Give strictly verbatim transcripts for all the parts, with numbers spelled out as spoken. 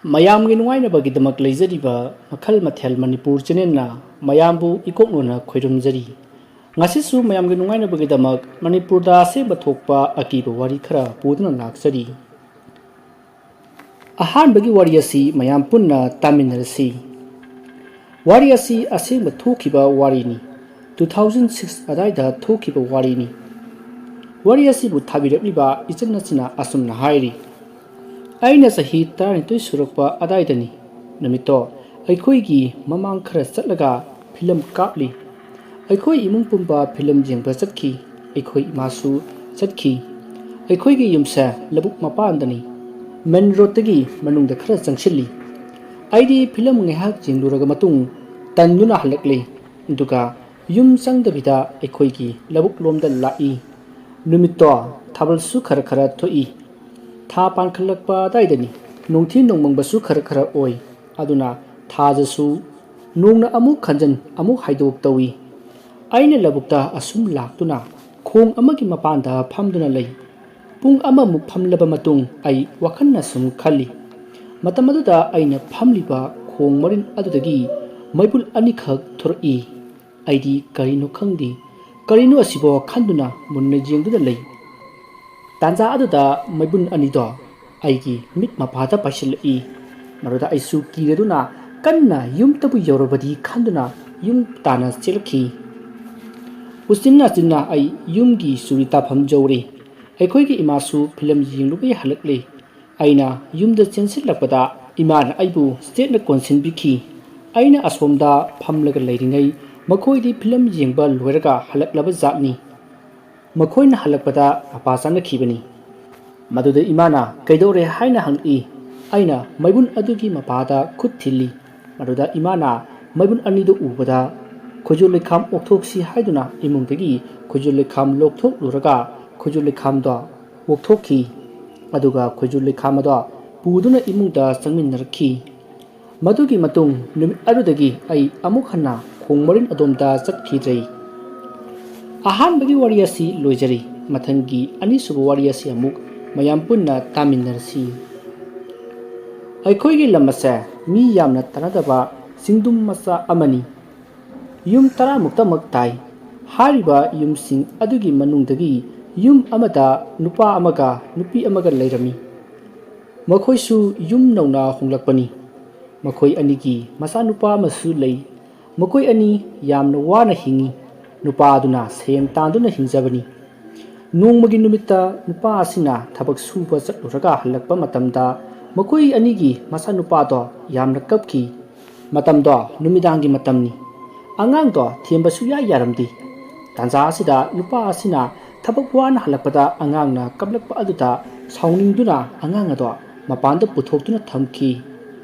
ꯃꯌꯥꯝꯒꯤ ꯅꯨꯡꯉꯥꯏꯅꯕꯒꯤꯗꯃꯛ ꯂꯩꯖꯔꯤꯕ ꯃꯈꯜ ꯃꯊꯦꯜ ꯃꯅꯤꯄꯨꯔ ꯆꯦꯅꯦꯜꯅ ꯃꯌꯥꯝꯕꯨ ꯏꯀꯣꯛꯅꯣꯅ ꯈꯣꯏꯔꯨꯝꯖꯔꯤ꯫ ꯉꯁꯤꯁꯨ ꯃꯌꯥꯝꯒꯤ ꯅꯨꯡꯉꯥꯏꯅꯕꯒꯤꯗꯃꯛ ꯃꯅꯤꯄꯨꯔꯗ ꯑꯁꯦꯡꯕ ꯊꯣꯛꯄ ꯑꯀꯤꯕ ꯋꯥꯔꯤ ꯈꯔ ꯄꯨꯗꯨꯅ ꯂꯥꯛꯆꯔꯤ꯫ ꯑꯍꯥꯟꯕꯒꯤ ꯋꯥꯔꯤ ꯑꯁꯤ ꯃꯌꯥꯝ ꯄꯨꯟꯅ ꯇꯥꯃꯤꯟꯅꯔꯁꯤ꯫ ꯋꯥꯔꯤ ꯑꯁꯤ ꯑꯁꯦꯡꯕ ꯊꯣꯛꯈꯤꯕ ꯋꯥꯔꯤꯅꯤ꯫ Two thousand six ꯑꯗꯥꯏꯗ ꯊꯣꯛꯈꯤꯕ ꯋꯥꯔꯤꯅꯤ꯫ ꯋꯥꯔꯤ ꯑꯁꯤꯕꯨ ꯊꯥꯕꯤꯔꯛꯂꯤꯕ ꯏꯆꯟ ꯑꯁꯤꯅ ꯑꯁꯨꯝꯅ ꯍꯥꯏꯔꯤ, ꯑꯩꯅ ꯆꯍꯤ ꯇꯔꯥꯅꯤꯊꯣꯏ ꯁꯨꯔꯛꯄ ꯑꯗꯥꯏꯗꯅꯤ꯫ ꯅꯨꯃꯤꯠꯇꯣ ꯑꯩꯈꯣꯏꯒꯤ ꯃꯃꯥꯡ ꯈꯔ ꯆꯠꯂꯒ ꯐꯤꯂꯝ ꯀꯥꯞꯂꯤ꯫ ꯑꯩꯈꯣꯏ ꯏꯃꯨꯡ ꯄꯨꯝꯕ ꯐꯤꯂꯝ ꯌꯦꯡꯕ ꯆꯠꯈꯤ꯫ ꯑꯩꯈꯣꯏ ꯏꯃꯥꯁꯨ ꯆꯠꯈꯤ꯫ ꯑꯩꯈꯣꯏꯒꯤ ꯌꯨꯝꯁꯦ ꯂꯧꯕꯨꯛ ꯃꯄꯥꯟꯗꯅꯤ꯫ ꯃꯦꯟ ꯔꯣꯗꯇꯒꯤ ꯃꯅꯨꯡꯗ ꯈꯔ ꯆꯪꯁꯤꯜꯂꯤ꯫ ꯑꯩꯗꯤ ꯐꯤꯂꯝ ꯉꯥꯏꯍꯥꯛ ꯌꯦꯡꯂꯨꯔꯒ ꯃꯇꯨꯡ ꯇꯟꯗꯨꯅ ꯍꯜꯂꯛꯂꯦ꯫ ꯑꯗꯨꯒ ꯌꯨꯝ ꯆꯪꯗꯕꯤꯗ ꯑꯩꯈꯣꯏꯒꯤ ꯂꯧꯕꯨꯛ ꯂꯣꯝꯗ ꯂꯥꯛꯏ꯫ ꯅꯨꯃꯤꯠꯇꯣ ꯊꯥꯕꯜꯁꯨ ꯈꯔ ꯈꯔ ꯊꯣꯛꯏ꯫ ꯊꯥ ꯄꯥꯟꯈꯠꯂꯛꯄ ꯑꯗꯥꯏꯗꯅꯤ꯫ ꯅꯣꯡꯊꯤ ꯅꯣꯡꯃꯪꯕꯁꯨ ꯈꯔ ꯈꯔ ꯑꯣꯏ꯫ ꯑꯗꯨꯅ ꯊꯥꯖꯁꯨ ꯅꯣꯡꯅ ꯑꯃꯨꯛ ꯈꯟꯖꯟ ꯑꯃꯨꯛ ꯍꯥꯏꯗꯣꯛ ꯇꯧꯏ꯫ ꯑꯩꯅ ꯂꯧꯕꯨꯛꯇ ꯑꯁꯨꯝ ꯂꯥꯛꯇꯨꯅ ꯈꯣꯡ ꯑꯃꯒꯤ ꯃꯄꯥꯟꯗ ꯐꯝꯗꯨꯅ ꯂꯩ꯫ ꯄꯨꯡ ꯑꯃꯃꯨꯛ ꯐꯝꯂꯕ ꯃꯇꯨꯡ ꯑꯩ ꯋꯥꯈꯜꯅ ꯁꯨꯝ ꯈꯜꯂꯤ꯫ ꯃꯇꯝ ꯑꯗꯨꯗ ꯑꯩꯅ ꯐꯝꯂꯤꯕ ꯈꯣꯡ ꯃꯔꯤꯟ ꯑꯗꯨꯗꯒꯤ ꯃꯩꯕꯨꯜ ꯑꯅꯤꯈꯛ ꯊꯣꯔꯛꯏ꯫ ꯑꯩꯗꯤ ꯀꯔꯤꯅꯣ ꯈꯪꯗꯦ, ꯀꯔꯤꯅꯣ ꯑꯁꯤꯕꯣ ꯈꯟꯗꯨꯅ ꯃꯨꯟꯅ ꯌꯦꯡꯗꯨꯅ ꯂꯩ꯫ ꯇꯥꯟꯖꯥ ꯑꯗꯨꯗ ꯃꯩꯕꯨꯜ ꯑꯅꯤꯗꯣ ꯑꯩꯒꯤ ꯃꯤꯠ ꯃꯄꯥꯗ ꯄꯥꯏꯁꯤꯜꯂꯛꯏ꯫ ꯃꯗꯨꯗ ꯑꯩꯁꯨ ꯀꯤꯔꯗꯨꯅ ꯀꯟꯅ ꯌꯨꯝꯗꯕꯨ ꯌꯧꯔꯕꯗꯤ ꯈꯟꯗꯨꯅ ꯌꯨꯝ ꯇꯥꯟꯅ ꯆꯦꯜꯂꯛꯈꯤ꯫ ꯎꯆꯤꯟ ꯅꯥꯆꯤꯟꯅ ꯑꯩ ꯌꯨꯝꯒꯤ ꯆꯨꯔꯤ ꯇꯥꯐꯝ ꯌꯧꯔꯦ꯫ ꯑꯩꯈꯣꯏꯒꯤ ꯏꯃꯥꯁꯨ ꯐꯤꯂꯝ ꯌꯦꯡꯂꯨꯕꯩ ꯍꯜꯂꯛꯂꯦ꯫ ꯑꯩꯅ ꯌꯨꯝꯗ ꯆꯦꯟꯁꯤꯜꯂꯛꯄꯗ ꯏꯃꯥꯅ ꯑꯩꯕꯨ ꯆꯦꯠꯅ ꯀꯣꯟꯁꯤꯟꯕꯤꯈꯤ꯫ ꯑꯩꯅ ꯑꯁꯣꯝꯗ ꯐꯝꯂꯒ ꯂꯩꯔꯤꯉꯩ ꯃꯈꯣꯏꯗꯤ ꯐꯤꯂꯝ ꯌꯦꯡꯕ ꯂꯣꯏꯔꯒ ꯍꯜꯂꯛꯂꯕ ꯖꯥꯠꯅꯤ꯫ ꯃꯈꯣꯏꯅ ꯍꯜꯂꯛꯄꯗ ꯃꯄꯥ ꯆꯪꯅꯈꯤꯕꯅꯤ꯫ ꯃꯗꯨꯗ ꯏꯃꯥꯅ "ꯀꯩꯗꯧꯔꯦ?" ꯍꯥꯏꯅ ꯍꯪꯉꯛꯏ꯫ ꯑꯩꯅ ꯃꯩꯕꯨꯜ ꯑꯗꯨꯒꯤ ꯃꯄꯥꯗ ꯈꯨꯠ ꯊꯤꯜꯂꯤ꯫ ꯃꯗꯨꯗ ꯏꯃꯥꯅ ꯃꯩꯕꯨꯜ ꯑꯅꯤꯗꯨ ꯎꯕꯗ "ꯈꯨꯖꯨ ꯂꯩꯈꯥꯝ ꯑꯣꯛꯊꯣꯛꯁꯤ" ꯍꯥꯏꯗꯨꯅ ꯏꯃꯨꯡꯗꯒꯤ ꯈꯨꯖꯨ ꯂꯩꯈꯥꯝ ꯂꯧꯊꯣꯛꯂꯨꯔꯒ ꯈꯨꯖꯨ ꯂꯩꯈꯥꯝꯗꯣ ꯑꯣꯛꯊꯣꯛꯈꯤ꯫ ꯑꯗꯨꯒ ꯈꯨꯖꯨ ꯂꯩꯈꯥꯝ ꯑꯗꯣ ꯄꯨꯗꯨꯅ ꯏꯃꯨꯡꯗ ꯆꯪꯃꯤꯟꯅꯔꯛꯈꯤ꯫ ꯃꯗꯨꯒꯤ ꯃꯇꯨꯡ ꯅꯨꯃꯤꯠ ꯑꯗꯨꯗꯒꯤ ꯑꯩ ꯑꯃꯨꯛ ꯍꯟꯅ ꯈꯣꯡ ꯃꯔꯤꯟ ꯑꯗꯣꯝꯗ ꯆꯠꯈꯤꯗ꯭ꯔꯦ꯫ ꯑꯍꯥꯟꯕꯒꯤ ꯋꯥꯔꯤ ꯑꯁꯤ ꯂꯣꯏꯖꯔꯤ꯫ ꯃꯊꯪꯒꯤ ꯑꯅꯤꯁꯨꯕ ꯋꯥꯔꯤ ꯑꯁꯤ ꯑꯃꯨꯛ ꯃꯌꯥꯝ ꯄꯨꯟꯅ ꯇꯥꯃꯤꯟꯅꯔꯁꯤ꯫ ꯑꯩꯈꯣꯏꯒꯤ ꯂꯝ ꯑꯁꯦ ꯃꯤ ꯌꯥꯝꯅ ꯇꯥꯟꯅꯗꯕ ꯆꯤꯡꯗꯨꯝ ꯃꯆꯥ ꯑꯃꯅꯤ꯫ ꯌꯨꯝ ꯇꯔꯥꯃꯨꯛꯇꯃꯛ ꯇꯥꯏ꯫ ꯍꯥꯏꯔꯤꯕ ꯌꯨꯝꯁꯤꯡ ꯑꯗꯨꯒꯤ ꯃꯅꯨꯡꯗꯒꯤ ꯌꯨꯝ ꯑꯃꯗ ꯅꯨꯄꯥ ꯑꯃꯒ ꯅꯨꯄꯤ ꯑꯃꯒ ꯂꯩꯔꯝꯃꯤ꯫ ꯃꯈꯣꯏꯁꯨ ꯌꯨꯝ ꯅꯧꯅ ꯍꯣꯡꯂꯛꯄꯅꯤ꯫ ꯃꯈꯣꯏ ꯑꯅꯤꯒꯤ ꯃꯆꯥꯅꯨꯄꯥ ꯑꯃꯁꯨ ꯂꯩ꯫ ꯃꯈꯣꯏ ꯑꯅꯤ ꯌꯥꯝꯅ ꯋꯥꯅ ꯍꯤꯡꯏ꯫ ꯅꯨꯄꯥ ꯑꯗꯨꯅ ꯁꯦꯟ ꯇꯥꯟꯗꯨꯅ ꯍꯤꯡꯖꯕꯅꯤ꯫ ꯅꯣꯡꯃꯒꯤ ꯅꯨꯃꯤꯠꯇ ꯅꯨꯄꯥ ꯑꯁꯤꯅ ꯊꯕꯛ ꯁꯨꯕ ꯆꯠꯂꯨꯔꯒ ꯍꯜꯂꯛꯄ ꯃꯇꯝꯗ, ꯃꯈꯣꯏ ꯑꯅꯤꯒꯤ ꯃꯆꯥꯅꯨꯄꯥꯗꯣ ꯌꯥꯝꯅ ꯀꯞꯈꯤ꯫ ꯃꯇꯝꯗꯣ ꯅꯨꯃꯤꯗꯥꯡꯒꯤ ꯃꯇꯝꯅꯤ꯫ ꯑꯉꯥꯡꯗꯣ ꯊꯦꯝꯕ ꯁꯨꯛꯌꯥ ꯌꯥꯔꯝꯗꯦ꯫ ꯇꯥꯟꯖꯥ ꯑꯁꯤꯗ ꯅꯨꯄꯥ ꯑꯁꯤꯅ ꯊꯕꯛ ꯋꯥꯅ ꯍꯜꯂꯛꯄꯗ ꯑꯉꯥꯡꯅ ꯀꯞꯂꯛꯄ ꯑꯗꯨꯗ ꯁꯥꯎꯅꯤꯡꯗꯨꯅ ꯑꯉꯥꯡ ꯑꯗꯣ ꯃꯄꯥꯟꯗ ꯄꯨꯊꯣꯛꯇꯨꯅ ꯊꯝꯈꯤ꯫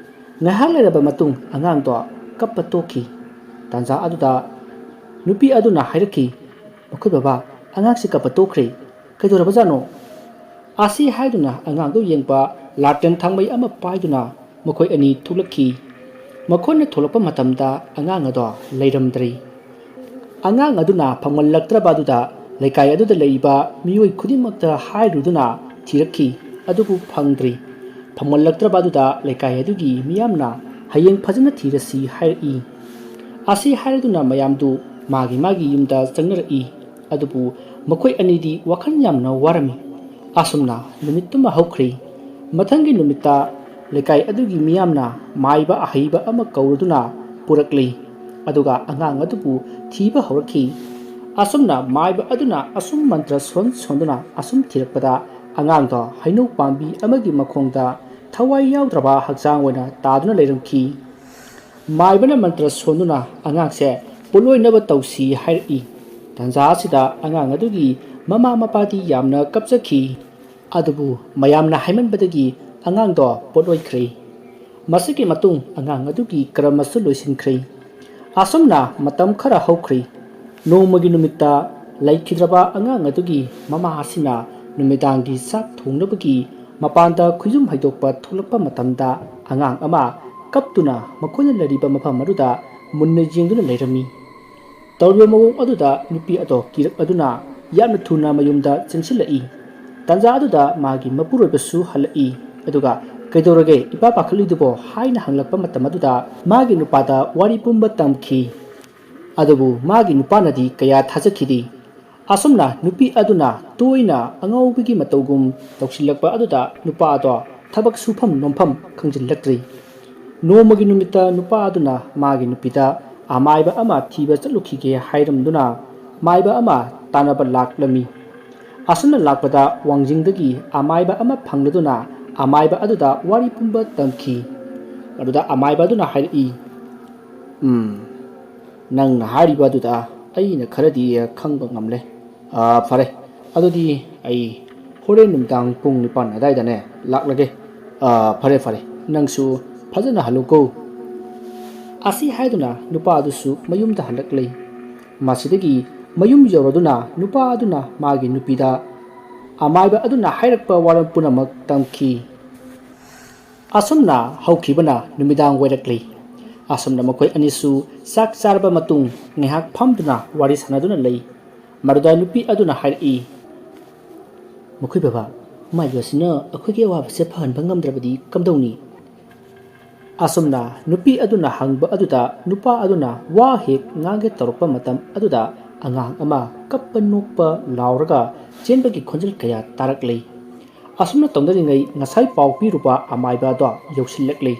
ꯉꯥꯏꯍꯥꯛ ꯂꯩꯔꯕ ꯃꯇꯨꯡ ꯑꯉꯥꯡꯗꯣ ꯀꯞꯄ ꯇꯣꯛꯈꯤ꯫ ꯇꯥꯟꯖꯥ ꯑꯗꯨꯗ ꯅꯨꯄꯤ ꯑꯗꯨꯅ ꯍꯥꯏꯔꯛꯈꯤ, "ꯃꯈꯣꯏ ꯕꯕꯥ, ꯑꯉꯥꯡꯁꯤ ꯀꯞꯄ ꯇꯣꯛꯈ꯭ꯔꯦ꯫ ꯀꯩꯗꯧꯔꯕꯖꯥꯠꯅꯣ?" ꯑꯁꯤ ꯍꯥꯏꯗꯨꯅ ꯑꯉꯥꯡꯗꯨ ꯌꯦꯡꯕ ꯂꯥꯇꯦꯟ ꯊꯥꯡꯃꯩ ꯑꯃ ꯄꯥꯏꯗꯨꯅ ꯃꯈꯣꯏ ꯑꯅꯤ ꯊꯣꯛꯂꯛꯈꯤ꯫ ꯃꯈꯣꯏꯅ ꯊꯣꯛꯂꯛꯄ ꯃꯇꯝꯗ ꯑꯉꯥꯡ ꯑꯗꯣ ꯂꯩꯔꯝꯗ꯭ꯔꯦ꯫ ꯑꯉꯥꯡ ꯑꯗꯨꯅ ꯐꯪꯃꯜꯂꯛꯇ꯭ꯔꯕ ꯑꯗꯨꯗ ꯂꯩꯀꯥꯏ ꯑꯗꯨꯗ ꯂꯩꯔꯤꯕ ꯃꯤꯑꯣꯏ ꯈꯨꯗꯤꯡꯃꯛꯇ ꯍꯥꯏꯔꯨꯗꯨꯅ ꯊꯤꯔꯛꯈꯤ, ꯑꯗꯨꯕꯨ ꯐꯪꯗ꯭ꯔꯦ꯫ ꯐꯪꯃꯜꯂꯛꯇ꯭ꯔꯕ ꯑꯗꯨꯗ ꯂꯩꯀꯥꯏ ꯑꯗꯨꯒꯤ ꯃꯤꯌꯥꯝꯅ "ꯍꯌꯦꯡ ꯐꯖꯅ ꯊꯤꯔꯁꯤ" ꯍꯥꯏꯔꯛꯏ꯫ ꯑꯁꯤ ꯍꯥꯏꯔꯗꯨꯅ ꯃꯌꯥꯝꯗꯨ ꯃꯥꯒꯤ ꯃꯥꯒꯤ ꯌꯨꯝꯗ ꯆꯪꯅꯔꯛꯏ꯫ ꯑꯗꯨꯕꯨ ꯃꯈꯣꯏ ꯑꯅꯤꯗꯤ ꯋꯥꯈꯜ ꯌꯥꯝꯅ ꯋꯥꯔꯝꯃꯤ꯫ ꯑꯁꯨꯝꯅ ꯅꯨꯃꯤꯠꯇꯨꯃ ꯍꯧꯈ꯭ꯔꯦ꯫ ꯃꯊꯪꯒꯤ ꯅꯨꯃꯤꯠꯇ ꯂꯩꯀꯥꯏ ꯑꯗꯨꯒꯤ ꯃꯤꯌꯥꯝꯅ ꯃꯥꯏꯕ ꯑꯍꯩꯕ ꯑꯃ ꯀꯧꯔꯗꯨꯅ ꯄꯨꯔꯛꯂꯤ꯫ ꯑꯗꯨꯒ ꯑꯉꯥꯡ ꯑꯗꯨꯕꯨ ꯊꯤꯕ ꯍꯧꯔꯛꯈꯤ꯫ ꯑꯁꯨꯝꯅ ꯃꯥꯏꯕ ꯑꯗꯨꯅ ꯑꯁꯨꯝ ꯃꯟꯇ꯭ꯔ ꯁꯣꯟ ꯁꯣꯟꯗꯨꯅ ꯑꯁꯨꯝ ꯊꯤꯔꯛꯄꯗ, ꯑꯉꯥꯡꯗꯣ ꯍꯩꯅꯧ ꯄꯥꯝꯕꯤ ꯑꯃꯒꯤ ꯃꯈꯣꯡꯗ ꯊꯋꯥꯏ ꯌꯥꯎꯗ꯭ꯔꯕ ꯍꯛꯆꯥꯡ ꯑꯣꯏꯅ ꯇꯥꯗꯨꯅ ꯂꯩꯔꯝꯈꯤ꯫ ꯃꯥꯏꯕꯅ ꯃꯟꯇ꯭ꯔ ꯁꯣꯟꯗꯨꯅ ꯑꯉꯥꯡꯁꯦ ꯄꯣꯠꯂꯣꯏꯅꯕ ꯇꯧꯁꯤ ꯍꯥꯏꯔꯛꯏ꯫ ꯇꯥꯟꯖꯥ ꯑꯁꯤꯗ ꯑꯉꯥꯡ ꯑꯗꯨꯒꯤ ꯃꯃꯥ ꯃꯄꯥꯗꯤ ꯌꯥꯝꯅ ꯀꯞꯆꯈꯤ꯫ ꯑꯗꯨꯕꯨ ꯃꯌꯥꯝꯅ ꯍꯥꯏꯃꯟꯕꯗꯒꯤ ꯑꯉꯥꯡꯗꯣ ꯄꯣꯠꯂꯣꯏꯈ꯭ꯔꯦ꯫ ꯃꯁꯤꯒꯤ ꯃꯇꯨꯡ ꯑꯉꯥꯡ ꯑꯗꯨꯒꯤ ꯀꯔꯃꯁꯨ ꯂꯣꯏꯁꯤꯟꯈ꯭ꯔꯦ꯫ ꯑꯁꯨꯝꯅ ꯃꯇꯝ ꯈꯔ ꯍꯧꯈ꯭ꯔꯦ꯫ ꯅꯣꯡꯃꯒꯤ ꯅꯨꯃꯤꯠꯇ ꯂꯩꯈꯤꯗ꯭ꯔꯕ ꯑꯉꯥꯡ ꯑꯗꯨꯒꯤ ꯃꯃꯥ ꯑꯁꯤꯅ ꯅꯨꯃꯤꯗꯥꯡꯒꯤ ꯆꯥꯛ ꯊꯣꯡꯅꯕꯒꯤ ꯃꯄꯥꯟꯗ ꯈꯨꯌꯨꯝ ꯍꯩꯗꯣꯛꯄ ꯊꯣꯛꯂꯛꯄ ꯃꯇꯝꯗ, ꯑꯉꯥꯡ ꯑꯃ ꯀꯞꯇꯨꯅ ꯃꯈꯣꯏꯅ ꯂꯩꯔꯤꯕ ꯃꯐꯝ ꯑꯗꯨꯗ ꯃꯨꯟꯅ ꯌꯦꯡꯗꯨꯅ ꯂꯩꯔꯝꯃꯤ꯫ ꯇꯧꯔꯤꯕ ꯃꯑꯣꯡ ꯑꯗꯨꯗ ꯅꯨꯄꯤ ꯑꯗꯣ ꯀꯤꯔꯛꯂꯗꯨꯅ ꯌꯥꯝꯅ ꯊꯨꯅ ꯃꯌꯨꯝꯗ ꯆꯪꯁꯤꯜꯂꯛꯏ꯫ ꯇꯥꯟꯖꯥ ꯑꯗꯨꯗ ꯃꯥꯒꯤ ꯃꯄꯨꯔꯣꯏꯕꯁꯨ ꯍꯜꯂꯛꯏ, ꯑꯗꯨꯒ "ꯀꯩꯗꯧꯔꯒꯦ ꯏꯄꯥ ꯄꯥꯈꯠꯂꯤꯗꯨꯕꯣ?" ꯍꯥꯏꯅ ꯍꯪꯂꯛꯄ ꯃꯇꯝ ꯑꯗꯨꯗ ꯃꯥꯒꯤ ꯅꯨꯄꯥꯗ ꯋꯥꯔꯤ ꯄꯨꯝꯕ ꯇꯝꯈꯤ꯫ ꯑꯗꯨꯕꯨ ꯃꯥꯒꯤ ꯅꯨꯄꯥꯅꯗꯤ ꯀꯌꯥ ꯊꯥꯖꯈꯤꯗꯦ꯫ ꯑꯁꯨꯝꯅ ꯅꯨꯄꯤ ꯑꯗꯨꯅ ꯇꯣꯏꯅ ꯑꯉꯥꯎꯕꯤꯒꯤ ꯃꯇꯧꯒꯨꯝ ꯇꯧꯁꯤꯜꯂꯛꯄ ꯑꯗꯨꯗ ꯅꯨꯄꯥ ꯑꯗꯣ ꯊꯕꯛ ꯁꯨꯐꯝ ꯅꯣꯝꯐꯝ ꯈꯪꯖꯤꯜꯂꯛꯇ꯭ꯔꯦ꯫ ꯅꯣꯡꯃꯒꯤ ꯅꯨꯃꯤꯠꯇ ꯅꯨꯄꯥ ꯑꯗꯨꯅ ꯃꯥꯒꯤ ꯅꯨꯄꯤꯗ ꯑꯃꯥꯏꯕ ꯑꯃ ꯊꯤꯕ ꯆꯠꯂꯨꯈꯤꯒꯦ ꯍꯥꯏꯔꯝꯗꯨꯅ ꯑꯃꯥꯏꯕ ꯑꯃ ꯇꯥꯟꯅꯕ ꯂꯥꯛꯂꯝꯃꯤ꯫ ꯑꯁꯨꯝꯅ ꯂꯥꯛꯄꯗ ꯋꯥꯡꯖꯤꯡꯗꯒꯤ ꯑꯃꯥꯏꯕ ꯑꯃ ꯐꯪꯂꯗꯨꯅ ꯑꯃꯥꯏꯕ ꯑꯗꯨꯗ ꯋꯥꯔꯤ ꯄꯨꯝꯕ ꯇꯝꯈꯤ꯫ ꯑꯗꯨꯗ ꯑꯃꯥꯏꯕ ꯑꯗꯨꯅ ꯍꯥꯏꯔꯛꯏ, "ꯎꯝ, ꯅꯪꯅ ꯍꯥꯏꯔꯤꯕ ꯑꯗꯨꯗ ꯑꯩꯅ ꯈꯔꯗꯤ ꯈꯪꯕ ꯉꯝꯂꯦ꯫ ꯑꯥ, ꯐꯔꯦ, ꯑꯗꯨꯗꯤ ꯑꯩ ꯍꯣꯔꯦꯟ ꯅꯨꯃꯤꯗꯥꯡ ꯄꯨꯡ ꯅꯤꯄꯥꯟ ꯑꯗꯨꯋꯥꯏꯗꯅꯦ ꯂꯥꯛꯂꯒꯦ꯫ ꯑꯥ, ꯐꯔꯦ, ꯐꯔꯦ, ꯅꯪꯁꯨ ꯐꯖꯅ ꯍꯜꯂꯨꯀꯣ꯫" ꯑꯁꯤ ꯍꯥꯏꯗꯨꯅ ꯅꯨꯄꯥ ꯑꯗꯨꯁꯨ ꯃꯌꯨꯝꯗ ꯍꯜꯂꯛꯂꯦ꯫ ꯃꯁꯤꯗꯒꯤ ꯃꯌꯨꯝ ꯌꯧꯔꯗꯨꯅ ꯅꯨꯄꯥ ꯑꯗꯨꯅ ꯃꯥꯒꯤ ꯅꯨꯄꯤꯗ ꯑꯃꯥꯏꯕ ꯑꯗꯨꯅ ꯍꯥꯏꯔꯛꯄ ꯋꯥꯔꯣꯜ ꯄꯨꯝꯅꯃꯛ ꯇꯝꯈꯤ꯫ ꯑꯁꯨꯝꯅ ꯍꯧꯈꯤꯕꯅ ꯅꯨꯃꯤꯗꯥꯡ ꯑꯣꯏꯔꯛꯂꯤ꯫ ꯑꯁꯨꯝꯅ ꯃꯈꯣꯏ ꯑꯅꯤꯁꯨ ꯆꯥꯛ ꯆꯥꯔꯕ ꯃꯇꯨꯡ ꯉꯥꯏꯍꯥꯛ ꯐꯝꯗꯨꯅ ꯋꯥꯔꯤ ꯁꯥꯟꯅꯗꯨꯅ ꯂꯩ꯫ ꯃꯗꯨꯗ ꯅꯨꯄꯤ ꯑꯗꯨꯅ ꯍꯥꯏꯔꯛꯏ, "ꯃꯈꯣꯏ ꯕꯕꯥ, ꯃꯥꯏꯕ ꯑꯁꯤꯅ ꯑꯩꯈꯣꯏꯒꯤ ꯑꯋꯥꯕꯁꯦ ꯐꯍꯟꯕ ꯉꯝꯗ꯭ꯔꯕꯗꯤ ꯀꯝꯗꯧꯅꯤ?" ꯑꯁꯨꯝꯅ ꯅꯨꯄꯤ ꯑꯗꯨꯅ ꯍꯪꯕ ꯑꯗꯨꯗ ꯅꯨꯄꯥ ꯑꯗꯨꯅ ꯋꯥ ꯍꯦꯛ ꯉꯥꯡꯒꯦ ꯇꯧꯔꯛꯄ ꯃꯇꯝ ꯑꯗꯨꯗ ꯑꯉꯥꯡ ꯑꯃ ꯀꯞꯄ ꯅꯣꯛꯄ ꯂꯥꯎꯔꯒ ꯆꯦꯟꯕꯒꯤ ꯈꯣꯟꯖꯦꯜ ꯀꯌꯥ ꯇꯥꯔꯛꯂꯤ꯫ ꯑꯁꯨꯝꯅ ꯇꯧꯅꯔꯤꯉꯩ ꯉꯁꯥꯏ ꯄꯥꯎ ꯄꯤꯔꯨꯕ ꯑꯃꯥꯏꯕ ꯑꯗꯣ ꯌꯧꯁꯤꯜꯂꯛꯂꯤ꯫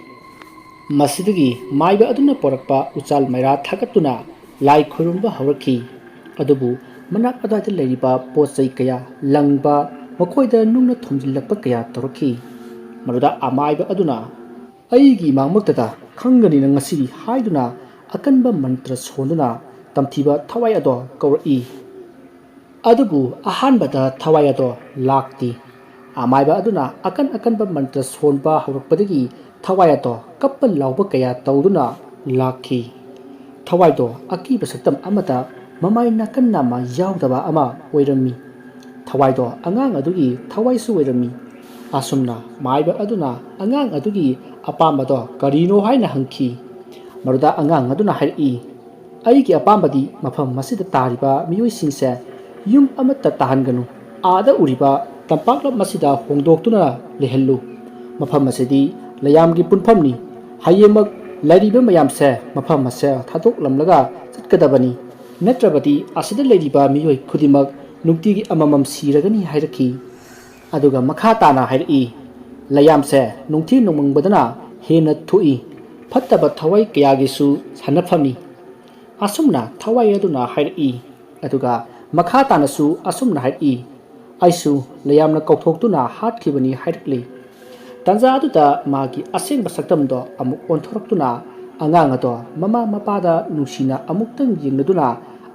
ꯃꯁꯤꯗꯒꯤ ꯃꯥꯏꯕ ꯑꯗꯨꯅ ꯄꯣꯔꯛꯄ ꯎꯆꯥꯜ ꯃꯩꯔꯥ ꯊꯥꯒꯠꯇꯨꯅ ꯂꯥꯏ ꯈꯨꯔꯨꯝꯕ ꯍꯧꯔꯛꯈꯤ꯫ ꯑꯗꯨꯕꯨ ꯃꯅꯥꯛ ꯑꯗꯨꯋꯥꯏꯗ ꯂꯩꯔꯤꯕ ꯄꯣꯠ ꯆꯩ ꯀꯌꯥ ꯂꯪꯕ, ꯃꯈꯣꯏꯗ ꯅꯨꯡꯅ ꯊꯣꯝꯖꯤꯜꯂꯛꯄ ꯀꯌꯥ ꯇꯧꯔꯛꯈꯤ꯫ ꯃꯗꯨꯗ ꯑꯃꯥꯏꯕ ꯑꯗꯨꯅ, "ꯑꯩꯒꯤ ꯏꯃꯥꯡꯃꯛꯇꯗ ꯈꯪꯒꯅꯤꯅ ꯉꯁꯤꯗꯤ" ꯍꯥꯏꯗꯨꯅ ꯑꯀꯟꯕ ꯃꯟꯇ꯭ꯔ ꯁꯣꯟꯗꯨꯅ ꯇꯝꯊꯤꯕ ꯊꯋꯥꯏ ꯑꯗꯣ ꯀꯧꯔꯛꯏ꯫ ꯑꯗꯨꯕꯨ ꯑꯍꯥꯟꯕꯗ ꯊꯋꯥꯏ ꯑꯗꯣ ꯂꯥꯛꯇꯦ꯫ ꯑꯃꯥꯏꯕ ꯑꯗꯨꯅ ꯑꯀꯟ ꯑꯀꯟꯕ ꯃꯟꯇ꯭ꯔ ꯁꯣꯟꯕ ꯍꯧꯔꯛꯄꯗꯒꯤ ꯊꯋꯥꯏ ꯑꯗꯣ ꯀꯞꯄ ꯂꯥꯎꯕ ꯀꯌꯥ ꯇꯧꯗꯨꯅ ꯂꯥꯛꯈꯤ꯫ ꯊꯋꯥꯏꯗꯣ ꯑꯀꯤꯕ ꯁꯛꯇꯝ ꯑꯃꯗ ꯃꯃꯥꯏ ꯅꯥꯀꯟ ꯅꯥꯝꯃ ꯌꯥꯎꯗꯕ ꯑꯃ ꯑꯣꯏꯔꯝꯃꯤ꯫ ꯊꯋꯥꯏꯗꯣ ꯑꯉꯥꯡ ꯑꯗꯨꯒꯤ ꯊꯋꯥꯏꯁꯨ ꯑꯣꯏꯔꯝꯃꯤ꯫ ꯑꯁꯨꯝꯅ ꯃꯥꯏꯕ ꯑꯗꯨꯅ ꯑꯉꯥꯡ ꯑꯗꯨꯒꯤ ꯑꯄꯥꯝꯕꯗꯣ ꯀꯔꯤꯅꯣ ꯍꯥꯏꯅ ꯍꯪꯈꯤ꯫ ꯃꯗꯨꯗ ꯑꯉꯥꯡ ꯑꯗꯨꯅ ꯍꯥꯏꯔꯛꯏ, "ꯑꯩꯒꯤ ꯑꯄꯥꯝꯕꯗꯤ ꯃꯐꯝ ꯑꯁꯤꯗ ꯇꯥꯔꯤꯕ ꯃꯤꯑꯣꯏꯁꯤꯡꯁꯦ ꯌꯨꯝ ꯑꯃꯠꯇ ꯇꯥꯍꯟꯒꯅꯨ꯫ ꯑꯥꯗ ꯎꯔꯤꯕ ꯇꯝꯄꯥꯛꯂꯞ ꯑꯁꯤꯗ ꯍꯣꯡꯗꯣꯛꯇꯨꯅ ꯂꯩꯍꯜꯂꯨ꯫ ꯃꯐꯝ ꯑꯁꯤꯗꯤ ꯂꯩꯌꯥꯝꯒꯤ ꯄꯨꯟꯐꯝꯅꯤ꯫ ꯍꯌꯦꯡꯃꯛ ꯂꯩꯔꯤꯕ ꯃꯌꯥꯝꯁꯦ ꯃꯐꯝ ꯑꯁꯦ ꯊꯥꯗꯣꯛꯂꯝꯂꯒ ꯆꯠꯀꯗꯕꯅꯤ꯫ ꯅꯠꯇ꯭ꯔꯕꯗꯤ ꯑꯁꯤꯗ ꯂꯩꯔꯤꯕ ꯃꯤꯑꯣꯏ ꯈꯨꯗꯤꯡꯃꯛ ꯅꯨꯡꯇꯤꯒꯤ ꯑꯃꯃꯝ ꯁꯤꯔꯒꯅꯤ ꯍꯥꯏꯔꯛꯈꯤ꯫ ꯑꯗꯨꯒ ꯃꯈꯥ ꯇꯥꯅ ꯍꯥꯏꯔꯛꯏ, ꯂꯩꯌꯥꯝꯁꯦ ꯅꯨꯡꯊꯤ ꯅꯣꯡꯃꯪꯕꯗꯅ ꯍꯦꯟꯅ ꯊꯣꯛꯏ꯫ ꯐꯠꯇꯕ ꯊꯋꯥꯏ ꯀꯌꯥꯒꯤꯁꯨ ꯁꯥꯟꯅꯐꯝꯅꯤ꯫ ꯑꯁꯨꯝꯅ ꯊꯋꯥꯏ ꯑꯗꯨꯅ ꯍꯥꯏꯔꯛꯏ꯫ ꯑꯗꯨꯒ ꯃꯈꯥ ꯇꯥꯅꯁꯨ ꯑꯁꯨꯝꯅ ꯍꯥꯏꯔꯛꯏ, ꯑꯩꯁꯨ ꯂꯩꯌꯥꯝꯅ ꯀꯧꯊꯣꯛꯇꯨꯅ ꯍꯥꯠꯈꯤꯕꯅꯤ ꯍꯥꯏꯔꯛꯂꯤ꯫ ꯇꯥꯟꯖꯥ ꯑꯗꯨꯗ ꯃꯥꯒꯤ ꯑꯁꯦꯡꯕ ꯁꯛꯇꯝꯗꯣ ꯑꯃꯨꯛ ꯑꯣꯟꯊꯣꯔꯛꯇꯨꯅ ꯑꯉꯥꯡ ꯑꯗꯣ ꯃꯃꯥ ꯃꯄꯥꯗ ꯅꯨꯡꯁꯤꯅ ꯑꯃꯨꯛꯇꯪ ꯌꯦꯡꯂꯗꯨꯅ,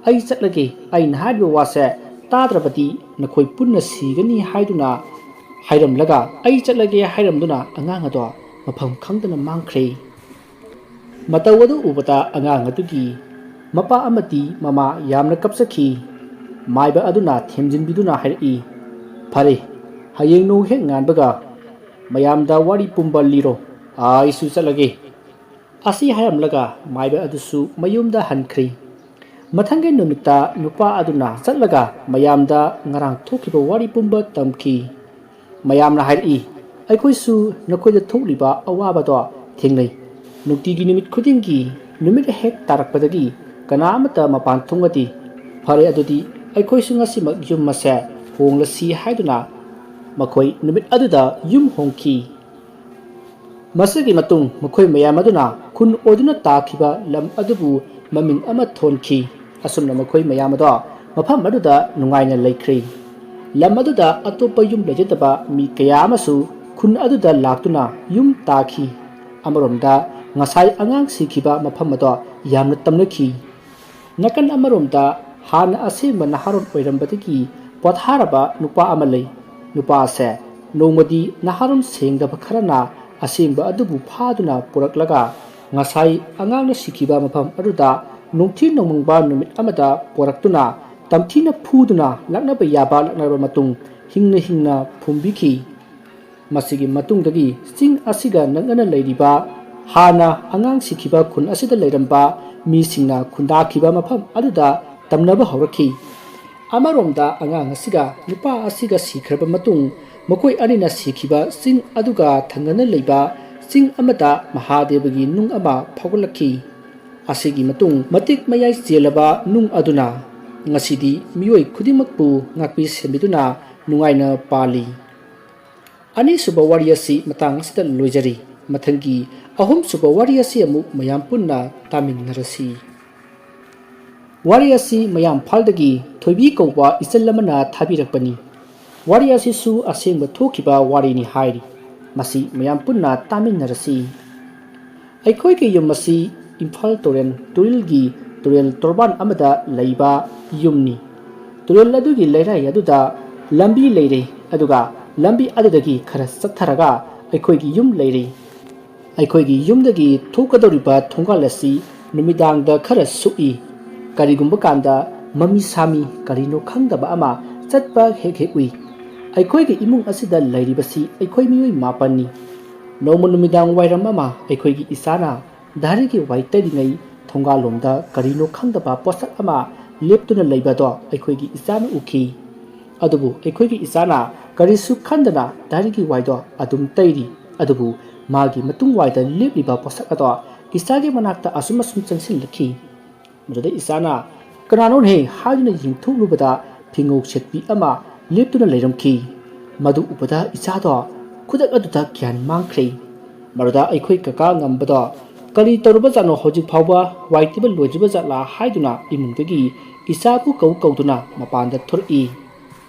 "ꯑꯩ ꯆꯠꯂꯒꯦ, ꯑꯩꯅ ꯍꯥꯏꯔꯤꯕ ꯋꯥꯁꯦ ꯇꯥꯗ꯭ꯔꯕꯗꯤ ꯅꯈꯣꯏ ꯄꯨꯟꯅ ꯁꯤꯒꯅꯤ" ꯍꯥꯏꯗꯨꯅ ꯍꯥꯏꯔꯝꯂꯒ, "ꯑꯩ ꯆꯠꯂꯒꯦ" ꯍꯥꯏꯔꯝꯗꯨꯅ ꯑꯉꯥꯡ ꯑꯗꯣ ꯃꯐꯝ ꯈꯪꯗꯅ ꯃꯥꯡꯈ꯭ꯔꯦ꯫ ꯃꯇꯧ ꯑꯗꯨ ꯎꯕꯗ ꯑꯉꯥꯡ ꯑꯗꯨꯒꯤ ꯃꯄꯥ ꯑꯃꯗꯤ ꯃꯃꯥ ꯌꯥꯝꯅ ꯀꯞꯆꯈꯤ꯫ ꯃꯥꯏꯕ ꯑꯗꯨꯅ ꯊꯦꯝꯖꯤꯟꯕꯤꯗꯨꯅ ꯍꯥꯏꯔꯛꯏ, "ꯐꯔꯦ, ꯍꯌꯦꯡ ꯅꯣꯡ ꯍꯦꯛ ꯉꯥꯟꯕꯒ ꯃꯌꯥꯝꯗ ꯋꯥꯔꯤ ꯄꯨꯝꯕ ꯂꯤꯔꯣ, ꯑꯩꯁꯨ ꯆꯠꯂꯒꯦ"꯫ ꯑꯁꯤ ꯍꯥꯏꯔꯝꯂꯒ ꯃꯥꯏꯕ ꯑꯗꯨꯁꯨ ꯃꯌꯨꯝꯗ ꯍꯟꯈ꯭ꯔꯦ꯫ ꯃꯊꯪꯒꯤ ꯅꯨꯃꯤꯠꯇ ꯅꯨꯄꯥ ꯑꯗꯨꯅ ꯆꯠꯂꯒ ꯃꯌꯥꯝꯗ ꯉꯔꯥꯡ ꯊꯣꯛꯈꯤꯕ ꯋꯥꯔꯤ ꯄꯨꯝꯕ ꯇꯝꯈꯤ꯫ ꯃꯌꯥꯝꯅ ꯍꯥꯏꯔꯛꯏ, "ꯑꯩꯈꯣꯏꯁꯨ ꯅꯈꯣꯏꯗ ꯊꯣꯛꯂꯤꯕ ꯑꯋꯥꯕꯗꯣ ꯊꯦꯡꯅꯩ꯫ ꯅꯨꯡꯇꯤꯒꯤ ꯅꯨꯃꯤꯠ ꯈꯨꯗꯤꯡꯒꯤ ꯅꯨꯃꯤꯠ ꯍꯦꯛ ꯇꯥꯔꯛꯄꯗꯒꯤ ꯀꯅꯥ ꯑꯃꯠꯇ ꯃꯄꯥꯟ ꯊꯣꯛꯅꯗꯦ꯫ ꯐꯔꯦ, ꯑꯗꯨꯗꯤ ꯑꯩꯈꯣꯏꯁꯨ ꯉꯁꯤꯃꯛ ꯌꯨꯝ ꯑꯁꯦ ꯍꯣꯡꯂꯁꯤ" ꯍꯥꯏꯗꯨꯅ ꯃꯈꯣꯏ ꯅꯨꯃꯤꯠ ꯑꯗꯨꯗ ꯌꯨꯝ ꯍꯣꯡꯈꯤ꯫ ꯃꯁꯤꯒꯤ ꯃꯇꯨꯡ ꯃꯈꯣꯏ ꯃꯌꯥꯝ ꯑꯗꯨꯅ ꯈꯨꯟ ꯑꯣꯏꯗꯨꯅ ꯇꯥꯈꯤꯕ ꯂꯝ ꯑꯗꯨꯕꯨ ꯃꯃꯤꯡ ꯑꯃ ꯊꯣꯟꯈꯤ꯫ ꯑꯁꯨꯝꯅ ꯃꯈꯣꯏ ꯃꯌꯥꯝ ꯑꯗꯣ ꯃꯐꯝ ꯑꯗꯨꯗ ꯅꯨꯡꯉꯥꯏꯅ ꯂꯩꯈ꯭ꯔꯦ꯫ ꯂꯝ ꯑꯗꯨꯗ ꯑꯇꯣꯞꯄ ꯌꯨꯝ ꯂꯩꯖꯗꯕ ꯃꯤ ꯀꯌꯥ ꯑꯃꯁꯨ ꯈꯨꯟ ꯑꯗꯨꯗ ꯂꯥꯛꯇꯨꯅ ꯌꯨꯝ ꯇꯥꯈꯤ꯫ ꯑꯃꯔꯣꯝꯗ ꯉꯁꯥꯏ ꯑꯉꯥꯡ ꯁꯤꯈꯤꯕ ꯃꯐꯝ ꯑꯗꯣ ꯌꯥꯝꯅ ꯇꯝꯅꯈꯤ꯫ ꯅꯥꯀꯟ ꯑꯃꯔꯣꯝꯗ ꯍꯥꯟꯅ ꯑꯁꯦꯡꯕ ꯅꯍꯥꯔꯣꯜ ꯑꯣꯏꯔꯝꯕꯗꯒꯤ ꯄꯣꯊꯥꯔꯕ ꯅꯨꯄꯥ ꯑꯃ ꯂꯩ꯫ ꯅꯨꯄꯥ ꯑꯁꯦ ꯅꯣꯡꯃꯗꯤ ꯅꯍꯥꯔꯣꯜ ꯁꯦꯡꯗꯕ ꯈꯔꯅ ꯑꯁꯦꯡꯕ ꯑꯗꯨꯕꯨ ꯐꯥꯗꯨꯅ ꯄꯨꯔꯛꯂꯒ ꯉꯁꯥꯏ ꯑꯉꯥꯡꯅ ꯁꯤꯈꯤꯕ ꯃꯐꯝ ꯑꯗꯨꯗ ꯅꯨꯡꯊꯤ ꯅꯣꯡꯃꯪꯕ ꯅꯨꯃꯤꯠ ꯑꯃꯗ ꯄꯨꯔꯛꯇꯨꯅ ꯇꯝꯊꯤꯅ ꯐꯨꯗꯨꯅ ꯂꯥꯛꯅꯕ ꯌꯥꯕ ꯂꯥꯛꯅꯔꯕ ꯃꯇꯨꯡ ꯍꯤꯡꯅ ꯍꯤꯡꯅ ꯐꯨꯝꯕꯤꯈꯤ꯫ ꯃꯁꯤꯒꯤ ꯃꯇꯨꯡꯗꯒꯤ ꯆꯤꯡ ꯑꯁꯤꯒ ꯅꯛꯅꯅ ꯂꯩꯔꯤꯕ ꯍꯥꯟꯅ ꯑꯉꯥꯡ ꯁꯤꯈꯤꯕ ꯈꯨꯟ ꯑꯁꯤꯗ ꯂꯩꯔꯝꯕ ꯃꯤꯁꯤꯡꯅ ꯈꯨꯟꯗꯥꯈꯤꯕ ꯃꯐꯝ ꯑꯗꯨꯗ ꯇꯝꯅꯕ ꯍꯧꯔꯛꯈꯤ꯫ ꯑꯃꯔꯣꯝꯗ ꯑꯉꯥꯡ ꯑꯁꯤꯒ ꯅꯨꯄꯥ ꯑꯁꯤꯒ ꯁꯤꯈ꯭ꯔꯕ ꯃꯇꯨꯡ, ꯃꯈꯣꯏ ꯑꯅꯤꯅ ꯁꯤꯈꯤꯕ ꯆꯤꯡ ꯑꯗꯨꯒ ꯊꯪꯅꯅ ꯂꯩꯕ ꯆꯤꯡ ꯑꯃꯗ ꯃꯍꯥꯗꯦꯕꯒꯤ ꯅꯨꯡ ꯑꯃ ꯐꯥꯎꯒꯠꯂꯛꯈꯤ꯫ ꯑꯁꯤꯒꯤ ꯃꯇꯨꯡ ꯃꯇꯤꯛ ꯃꯌꯥꯏ ꯆꯦꯜꯂꯕ ꯅꯨꯡ ꯑꯗꯨꯅ ꯉꯁꯤꯗꯤ ꯃꯤꯑꯣꯏ ꯈꯨꯗꯤꯡꯃꯛꯄꯨ ꯉꯥꯛꯄꯤ ꯁꯦꯟꯕꯤꯗꯨꯅ ꯅꯨꯡꯉꯥꯏꯅ ꯄꯥꯜꯂꯤ꯫ ꯑꯅꯤꯁꯨꯕ ꯋꯥꯔꯤ ꯑꯁꯤ ꯃꯇꯥꯡ ꯑꯁꯤꯗ ꯂꯣꯏꯖꯔꯤ꯫ ꯃꯊꯪꯒꯤ ꯑꯍꯨꯝꯁꯨꯕ ꯋꯥꯔꯤ ꯑꯁꯤ ꯑꯃꯨꯛ ꯃꯌꯥꯝ ꯄꯨꯟꯅ ꯇꯥꯃꯤꯟꯅꯔꯁꯤ꯫ ꯋꯥꯔꯤ ꯑꯁꯤ ꯃꯌꯥꯝ ꯏꯝꯐꯥꯜꯗꯒꯤ ꯊꯣꯏꯕꯤ ꯀꯧꯕ ꯏꯆꯜ ꯑꯃꯅ ꯊꯥꯕꯤꯔꯛꯄꯅꯤ꯫ ꯋꯥꯔꯤ ꯑꯁꯤꯁꯨ ꯑꯁꯦꯡꯕ ꯊꯣꯛꯈꯤꯕ ꯋꯥꯔꯤꯅꯤ ꯍꯥꯏꯔꯤ꯫ ꯃꯁꯤ ꯃꯌꯥꯝ ꯄꯨꯟꯅ ꯇꯥꯃꯤꯟꯅꯔꯁꯤ꯫ ꯑꯩꯈꯣꯏꯒꯤ ꯌꯨꯝ ꯑꯁꯤ ꯏꯝꯐꯥꯜ ꯇꯨꯔꯦꯜ ꯇꯨꯔꯦꯜꯒꯤ ꯇꯨꯔꯦꯜ ꯇꯣꯔꯕꯥꯟ ꯑꯃꯗ ꯂꯩꯕ ꯌꯨꯝꯅꯤ꯫ ꯇꯨꯔꯦꯜ ꯑꯗꯨꯒꯤ ꯂꯩꯔꯥꯏ ꯑꯗꯨꯗ ꯂꯝꯕꯤ ꯂꯩꯔꯦ, ꯑꯗꯨꯒ ꯂꯝꯕꯤ ꯑꯗꯨꯗꯒꯤ ꯈꯔ ꯆꯠꯊꯔꯒ ꯑꯩꯈꯣꯏꯒꯤ ꯌꯨꯝ ꯂꯩꯔꯦ꯫ ꯑꯩꯈꯣꯏꯒꯤ ꯌꯨꯝꯗꯒꯤ ꯊꯣꯛꯀꯗꯧꯔꯤꯕ ꯊꯣꯡꯒꯥꯜ ꯑꯁꯤ ꯅꯨꯃꯤꯗꯥꯡꯗ ꯈꯔ ꯁꯨꯛꯏ꯫ ꯀꯔꯤꯒꯨꯝꯕ ꯀꯥꯟꯗ ꯃꯃꯤ ꯁꯥꯃꯤ ꯀꯔꯤꯅꯣ ꯈꯪꯗꯕ ꯑꯃ ꯆꯠꯄ ꯍꯦꯛ ꯍꯦꯛ ꯎꯏ꯫ ꯑꯩꯈꯣꯏꯒꯤ ꯏꯃꯨꯡ ꯑꯁꯤꯗ ꯂꯩꯔꯤꯕꯁꯤ ꯑꯩꯈꯣꯏ ꯃꯤꯑꯣꯏ ꯃꯥꯄꯟꯅꯤ꯫ ꯅꯣꯡꯃ ꯅꯨꯃꯤꯗꯥꯡ ꯋꯥꯏꯔꯝ ꯑꯃ ꯑꯩꯈꯣꯏꯒꯤ ꯏꯆꯥꯅ ꯗꯥꯏꯔꯤꯒꯤ ꯋꯥꯏ ꯇꯩꯔꯤꯉꯩ ꯊꯣꯡꯒꯥꯜꯂꯣꯝꯗ ꯀꯔꯤꯅꯣ ꯈꯪꯗꯕ ꯄꯣꯠꯁꯛ ꯑꯃ ꯂꯦꯞꯇꯨꯅ ꯂꯩꯕꯗꯣ ꯑꯩꯈꯣꯏꯒꯤ ꯏꯆꯥꯅ ꯎꯈꯤ꯫ ꯑꯗꯨꯕꯨ ꯑꯩꯈꯣꯏꯒꯤ ꯏꯆꯥꯅ ꯀꯔꯤꯁꯨ ꯈꯟꯗꯅ ꯗꯥꯏꯔꯤꯒꯤ ꯋꯥꯏꯗꯣ ꯑꯗꯨꯝ ꯇꯩꯔꯤ꯫ ꯑꯗꯨꯕꯨ ꯃꯥꯒꯤ ꯃꯇꯨꯡ ꯋꯥꯏꯗ ꯂꯦꯞꯂꯤꯕ ꯄꯣꯠꯁꯛ ꯑꯗꯣ ꯏꯆꯥꯒꯤ ꯃꯅꯥꯛꯇ ꯑꯁꯨꯝ ꯑꯁꯨꯝ ꯆꯪꯁꯤꯜꯂꯛꯈꯤ꯫ ꯃꯗꯨꯗ ꯏꯆꯥꯅ "ꯀꯅꯥꯅꯣꯅꯦ?" ꯍꯥꯏꯗꯨꯅ ꯌꯦꯡꯊꯣꯛꯂꯨꯕꯗ ꯐꯤꯉꯧ ꯁꯦꯠꯄꯤ ꯑꯃ ꯂꯦꯞꯇꯨꯅ ꯂꯩꯔꯝꯈꯤ꯫ ꯃꯗꯨ ꯎꯕꯗ ꯏꯆꯥꯗꯣ ꯈꯨꯗꯛ ꯑꯗꯨꯗ ꯒ꯭ꯌꯥꯟ ꯃꯥꯡꯈ꯭ꯔꯦ꯫ ꯃꯗꯨꯗ ꯑꯩꯈꯣꯏ ꯀꯀꯥ ꯉꯝꯕꯗꯣ "ꯀꯔꯤ ꯇꯧꯔꯕꯖꯥꯠꯅꯣ, ꯍꯧꯖꯤꯛ ꯐꯥꯎꯕ ꯋꯥꯏ ꯇꯩꯕ ꯂꯣꯏꯗ꯭ꯔꯤꯕ ꯖꯥꯠꯂꯥ?" ꯍꯥꯏꯗꯨꯅ ꯏꯃꯨꯡꯗꯒꯤ ꯏꯆꯥꯕꯨ ꯀꯧ ꯀꯧꯗꯨꯅ ꯃꯄꯥꯟꯗ ꯊꯣꯔꯛꯏ꯫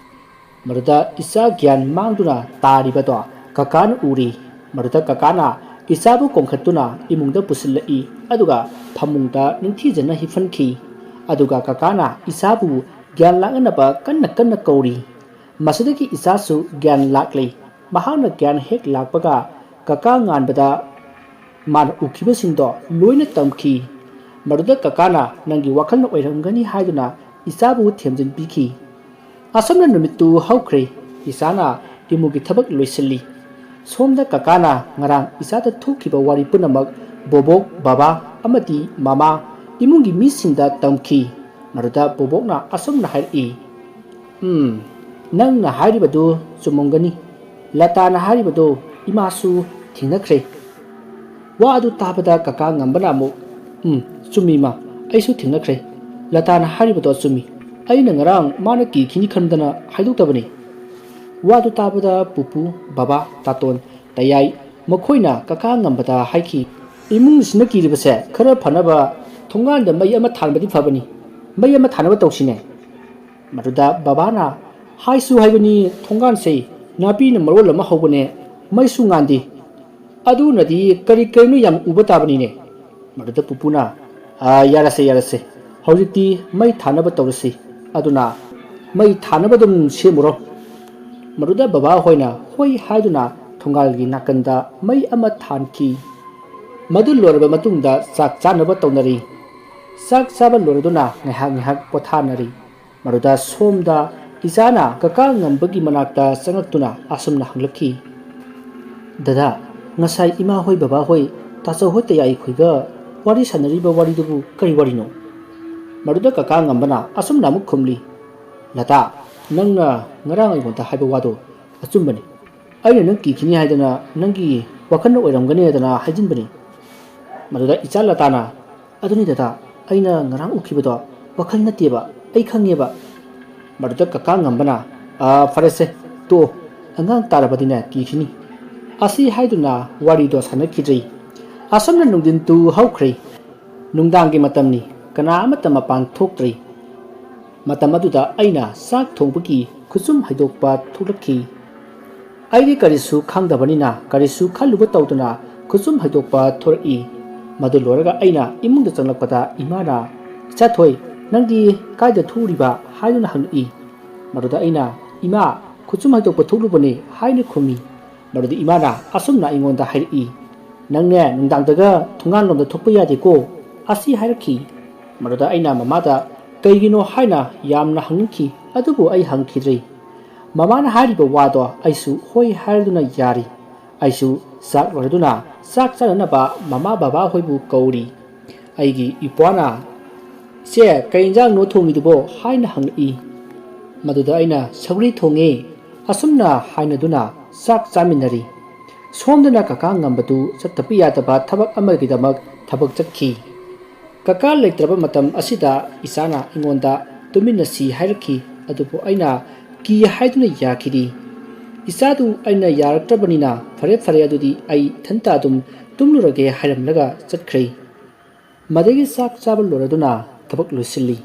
ꯃꯗꯨꯗ ꯏꯆꯥ ꯒ꯭ꯌꯥꯟ ꯃꯥꯡꯗꯨꯅ ꯇꯥꯔꯤꯕꯗꯣ ꯀꯀꯥꯅ ꯎꯔꯤ꯫ ꯃꯗꯨꯗ ꯀꯀꯥꯅ ꯏꯆꯥꯕꯨ ꯀꯣꯟꯈꯠꯇꯨꯅ ꯏꯃꯨꯡꯗ ꯄꯨꯁꯤꯜꯂꯛꯏ, ꯑꯗꯨꯒ ꯐꯃꯨꯡꯗ ꯅꯤꯡꯊꯤꯖꯅ ꯍꯤꯞꯍꯟꯈꯤ꯫ ꯑꯗꯨꯒ ꯀꯀꯥꯅ ꯏꯆꯥꯕꯨ ꯒ꯭ꯌꯥꯟ ꯂꯥꯛꯅꯅꯕ ꯀꯟꯅ ꯀꯟꯅ ꯀꯧꯔꯤ꯫ ꯃꯁꯤꯗꯒꯤ ꯏꯆꯥꯁꯨ ꯒ꯭ꯌꯥꯟ ꯂꯥꯛꯂꯦ꯫ ꯃꯍꯥꯛꯅ ꯒ꯭ꯌꯥꯟ ꯍꯦꯛ ꯂꯥꯛꯄꯒ ꯀꯀꯥ ꯉꯥꯟꯕꯗ ꯃꯥꯅ ꯎꯈꯤꯕꯁꯤꯡꯗꯣ ꯂꯣꯏꯅ ꯇꯝꯈꯤ꯫ ꯃꯗꯨꯗ ꯀꯀꯥꯅ "ꯅꯪꯒꯤ ꯋꯥꯈꯜꯅ ꯑꯣꯏꯔꯝꯒꯅꯤ" ꯍꯥꯏꯗꯨꯅ ꯏꯆꯥꯕꯨ ꯊꯦꯝꯖꯤꯟꯕꯤꯈꯤ꯫ ꯑꯁꯨꯝꯅ ꯅꯨꯃꯤꯠꯇꯨ ꯍꯧꯈ꯭ꯔꯦ꯫ ꯏꯆꯥꯅ ꯏꯃꯨꯡꯒꯤ ꯊꯕꯛ ꯂꯣꯏꯁꯤꯜꯂꯤ꯫ ꯁꯣꯝꯗ ꯀꯀꯥꯅ ꯉꯔꯥꯡ ꯏꯆꯥꯗ ꯊꯣꯛꯈꯤꯕ ꯋꯥꯔꯤ ꯄꯨꯝꯅꯃꯛ ꯕꯣꯕꯣꯛ, ꯕꯕꯥ ꯑꯃꯗꯤ ꯃꯃꯥ, ꯏꯃꯨꯡꯒꯤ ꯃꯤꯁꯤꯡꯗ ꯇꯝꯈꯤ꯫ ꯃꯗꯨꯗ ꯕꯣꯕꯣꯛꯅ ꯑꯁꯨꯝꯅ ꯍꯥꯏꯔꯛꯏ, ꯎꯝ, ꯅꯪꯅ ꯍꯥꯏꯔꯤꯕꯗꯨ ꯆꯨꯝꯃꯝꯒꯅꯤ꯫ ꯂꯇꯥꯅ ꯍꯥꯏꯔꯤꯕꯗꯨ ꯏꯃꯥꯁꯨ ꯊꯦꯡꯅꯈ꯭ꯔꯦ꯫ ꯋꯥ ꯑꯗꯨ ꯇꯥꯕꯗ ꯀꯀꯥ ꯉꯝꯕꯅ ꯑꯃꯨꯛ, "ꯎꯝ, ꯆꯨꯝꯃꯤ ꯏꯃꯥ, ꯑꯩꯁꯨ ꯊꯦꯡꯅꯈ꯭ꯔꯦ꯫ ꯂꯇꯥꯅ ꯍꯥꯏꯔꯤꯕꯗꯣ ꯆꯨꯝꯃꯤ꯫ ꯑꯩꯅ ꯉꯔꯥꯡ ꯃꯥꯅ ꯀꯤꯈꯤꯅꯤ ꯈꯟꯗꯅ ꯍꯥꯏꯗꯣꯛꯇꯕꯅꯤ꯫" ꯋꯥꯗꯨ ꯇꯥꯕꯗ ꯄꯨꯄꯨ, ꯕꯕꯥ, ꯇꯥꯇꯣꯟ, ꯇꯌꯥꯏ, ꯃꯈꯣꯏꯅ ꯀꯀꯥ ꯉꯝꯕꯗ ꯍꯥꯏꯈꯤ, "ꯏꯃꯨꯡꯁꯤꯅ ꯀꯤꯔꯤꯕꯁꯦ ꯈꯔ ꯐꯅꯕ ꯊꯣꯡꯒꯥꯟꯗ ꯃꯩ ꯑꯃ ꯊꯥꯟꯕꯗꯤ ꯐꯕꯅꯤ꯫ ꯃꯩ ꯑꯃ ꯊꯥꯅꯕ ꯇꯧꯁꯤꯅꯦ꯫" ꯃꯗꯨꯗ ꯕꯕꯥꯅ ꯍꯥꯏꯁꯨ ꯍꯥꯏꯕꯅꯤ, "ꯊꯣꯡꯒꯥꯟꯁꯦ ꯅꯥꯄꯤꯅ ꯃꯔꯣꯜ ꯑꯃ ꯍꯧꯕꯅꯦ, ꯃꯩꯁꯨ ꯉꯥꯟꯗꯦ꯫ ꯑꯗꯨꯅꯗꯤ ꯀꯔꯤ ꯀꯔꯤꯅꯣ ꯌꯥꯝ ꯎꯕ ꯇꯥꯕꯅꯤꯅꯦ꯫" ꯃꯗꯨꯗ ꯄꯨꯄꯨꯅ, "ꯑꯥ, ꯌꯥꯔꯁꯦ, ꯌꯥꯔꯁꯦ꯫ ꯍꯧꯖꯤꯛꯇꯤ ꯃꯩ ꯊꯥꯅꯕ ꯇꯧꯔꯁꯤ꯫ ꯑꯗꯨꯅ ꯃꯩ ꯊꯥꯅꯕ ꯑꯗꯨꯝ ꯁꯦꯝꯃꯨꯔꯣ꯫" ꯃꯗꯨꯗ ꯕꯕꯥ ꯍꯣꯏꯅ ꯍꯣꯏ ꯍꯥꯏꯗꯨꯅ ꯊꯣꯡꯒꯥꯜꯒꯤ ꯅꯥꯀꯟꯗ ꯃꯩ ꯑꯃ ꯊꯥꯟꯈꯤ꯫ ꯃꯗꯨ ꯂꯣꯏꯔꯕ ꯃꯇꯨꯡꯗ ꯆꯥꯛ ꯆꯥꯅꯕ ꯇꯧꯅꯔꯤ꯫ ꯆꯥꯛ ꯆꯥꯕ ꯂꯣꯏꯔꯗꯨꯅ ꯉꯥꯏꯍꯥꯛ ꯉꯥꯏꯍꯥꯛ ꯄꯣꯊꯥꯅꯔꯤ꯫ ꯃꯗꯨꯗ ꯁꯣꯝꯗ ꯏꯆꯥꯅ ꯀꯀꯥ ꯉꯝꯕꯒꯤ ꯃꯅꯥꯛꯇ ꯆꯪꯉꯛꯇꯨꯅ ꯑꯁꯨꯝꯅ ꯍꯪꯂꯛꯈꯤ, "ꯗꯗꯥ, ꯉꯁꯥꯏ ꯏꯃꯥ ꯍꯣꯏ, ꯕꯕꯥ ꯍꯣꯏ, ꯇꯥꯆꯧ ꯍꯣꯏ, ꯇꯌꯥꯏ ꯈꯣꯏꯒ ꯋꯥꯔꯤ ꯁꯥꯟꯅꯔꯤꯕ ꯋꯥꯔꯤꯗꯨꯕꯨ ꯀꯔꯤ ꯋꯥꯔꯤꯅꯣ?" ꯃꯗꯨꯗ ꯀꯀꯥ ꯉꯝꯕꯅ ꯑꯁꯨꯝꯅ ꯑꯃꯨꯛ ꯈꯨꯝꯂꯤ, "ꯂꯇꯥ, ꯅꯪꯅ ꯉꯔꯥꯡ ꯑꯩꯉꯣꯟꯗ ꯍꯥꯏꯕ ꯋꯥꯗꯣ ꯑꯆꯨꯝꯕꯅꯤ꯫ ꯑꯩꯅ ꯅꯪ ꯀꯤꯈꯤꯅꯤ ꯍꯥꯏꯗꯅ ꯅꯪꯒꯤ ꯋꯥꯈꯜꯅ ꯑꯣꯏꯔꯝꯒꯅꯤ ꯍꯥꯏꯗꯅ ꯍꯥꯏꯖꯤꯟꯕꯅꯤ꯫" ꯃꯗꯨꯗ ꯏꯆꯥ ꯂꯇꯥꯅ, "ꯑꯗꯨꯅꯤ ꯗꯗꯥ, ꯑꯩꯅ ꯉꯔꯥꯡ ꯎꯈꯤꯕꯗꯣ ꯋꯥꯈꯜ ꯅꯠꯇꯦꯕ, ꯑꯩ ꯈꯪꯉꯦꯕ꯫" ꯃꯗꯨꯗ ꯀꯀꯥ ꯉꯝꯕꯅ, "ꯑꯥ, ꯐꯔꯦꯁꯦ, ꯇꯣꯛꯑꯣ, ꯑꯉꯥꯡ ꯇꯥꯔꯕꯗꯤꯅꯦ ꯀꯤꯈꯤꯅꯤ꯫" ꯑꯁꯤ ꯍꯥꯏꯗꯨꯅ ꯋꯥꯔꯤꯗꯣ ꯁꯥꯟꯅꯈꯤꯗ꯭ꯔꯤ꯫ ꯑꯁꯨꯝꯅ ꯅꯨꯡꯊꯤꯟ ꯇꯨ ꯍꯧꯈ꯭ꯔꯦ꯫ ꯅꯨꯡꯗꯥꯡꯒꯤ ꯃꯇꯝꯅꯤ, ꯀꯅꯥ ꯑꯃꯠꯇ ꯃꯄꯥꯟ ꯊꯣꯛꯇ꯭ꯔꯤ꯫ ꯃꯇꯝ ꯑꯗꯨꯗ ꯑꯩꯅ ꯆꯥꯛ ꯊꯣꯡꯕꯒꯤ ꯈꯨꯠꯁꯨꯝ ꯍꯩꯗꯣꯛꯄ ꯊꯣꯛꯂꯛꯈꯤ꯫ ꯑꯩꯗꯤ ꯀꯔꯤꯁꯨ ꯈꯪꯗꯕꯅꯤꯅ ꯀꯔꯤꯁꯨ ꯈꯜꯂꯨꯕ ꯇꯧꯗꯅ ꯈꯨꯠꯁꯨꯝ ꯍꯩꯗꯣꯛꯄ ꯊꯣꯔꯛꯏ꯫ ꯃꯗꯨ ꯂꯣꯏꯔꯒ ꯑꯩꯅ ꯏꯃꯨꯡꯗ ꯆꯪꯂꯛꯄꯗ ꯏꯃꯥꯅ, "ꯏꯆꯥꯊꯣꯏ, ꯅꯪꯗꯤ ꯀꯥꯏꯗ ꯊꯣꯛꯎꯔꯤꯕ?" ꯍꯥꯏꯗꯨꯅ ꯍꯪꯂꯛꯏ꯫ ꯃꯗꯨꯗ ꯑꯩꯅ, "ꯏꯃꯥ, ꯈꯨꯠꯁꯨꯝ ꯍꯩꯗꯣꯛꯄ ꯊꯣꯛꯂꯨꯕꯅꯤ" ꯍꯥꯏꯅ ꯈꯨꯝꯃꯤ꯫ ꯃꯗꯨꯗ ꯏꯃꯥꯅ ꯑꯁꯨꯝꯅ ꯑꯩꯉꯣꯟꯗ ꯍꯥꯏꯔꯛꯏ, "ꯅꯪꯅꯦ ꯅꯨꯡꯗꯥꯡꯗꯒ ꯊꯣꯡꯒꯥꯟꯂꯣꯝꯗ ꯊꯣꯛꯄ ꯌꯥꯗꯦꯀꯣ" ꯑꯁꯤ ꯍꯥꯏꯔꯛꯈꯤ꯫ ꯃꯗꯨꯗ ꯑꯩꯅ ꯃꯃꯥꯗ ꯀꯩꯒꯤꯅꯣ ꯍꯥꯏꯅ ꯌꯥꯝꯅ ꯍꯪꯅꯤꯡꯈꯤ, ꯑꯗꯨꯕꯨ ꯑꯩ ꯍꯪꯈꯤꯗ꯭ꯔꯦ꯫ ꯃꯃꯥꯅ ꯍꯥꯏꯔꯤꯕ ꯋꯥꯗꯣ ꯑꯩꯁꯨ ꯍꯣꯏ ꯍꯥꯏꯔꯗꯨꯅ ꯌꯥꯔꯤ꯫ ꯑꯩꯁꯨ ꯆꯥꯛ ꯂꯣꯏꯔꯗꯨꯅ ꯆꯥꯛ ꯆꯥꯅꯅꯕ ꯃꯃꯥ ꯕꯕꯥ ꯍꯣꯏꯕꯨ ꯀꯧꯔꯤ꯫ ꯑꯩꯒꯤ ꯏꯄ꯭ꯋꯥꯅ, "ꯏꯆꯦ, ꯀꯩ ꯏꯟꯖꯥꯡꯅꯣ ꯊꯣꯡꯉꯤꯗꯨꯕꯣ?" ꯍꯥꯏꯅ ꯍꯪꯂꯛꯏ꯫ ꯃꯗꯨꯗ ꯑꯩꯅ ꯁꯧꯒ꯭ꯔꯤ ꯊꯣꯡꯉꯦ꯫ ꯑꯁꯨꯝꯅ ꯍꯥꯏꯅꯗꯨꯅ ꯆꯥꯛ ꯆꯥꯃꯤꯟꯅꯔꯤ꯫ ꯁꯣꯝꯗꯅ ꯀꯀꯥ ꯉꯝꯕꯗꯨ ꯆꯠꯇꯕ ꯌꯥꯗꯕ ꯊꯕꯛ ꯑꯃꯒꯤꯗꯃꯛ ꯊꯕꯛ ꯆꯠꯈꯤ꯫ ꯀꯀꯥ ꯂꯩꯇ꯭ꯔꯕ ꯃꯇꯝ ꯑꯁꯤꯗ ꯏꯆꯥꯅ ꯑꯩꯉꯣꯟꯗ ꯇꯨꯃꯤꯟꯅꯁꯤ ꯍꯥꯏꯔꯛꯈꯤ, ꯑꯗꯨꯕꯨ ꯑꯩꯅ ꯀꯤ ꯍꯥꯏꯗꯨꯅ ꯌꯥꯈꯤꯗꯦ꯫ ꯏꯆꯥꯗꯨ ꯑꯩꯅ ꯌꯥꯔꯛꯇ꯭ꯔꯕꯅꯤꯅ, "ꯐꯔꯦ, ꯐꯔꯦ, ꯑꯗꯨꯗꯤ ꯑꯩ ꯏꯊꯟꯇ ꯑꯗꯨꯝ ꯇꯨꯝꯂꯨꯔꯒꯦ" ꯍꯥꯏꯔꯝꯂꯒ ꯆꯠꯈ꯭ꯔꯦ꯫ ꯃꯗꯒꯤ ꯆꯥꯛ ꯆꯥꯕ ꯂꯣꯏꯔꯗꯨꯅ ꯊꯕꯛ ꯂꯣꯏꯁꯤꯜꯂꯤ꯫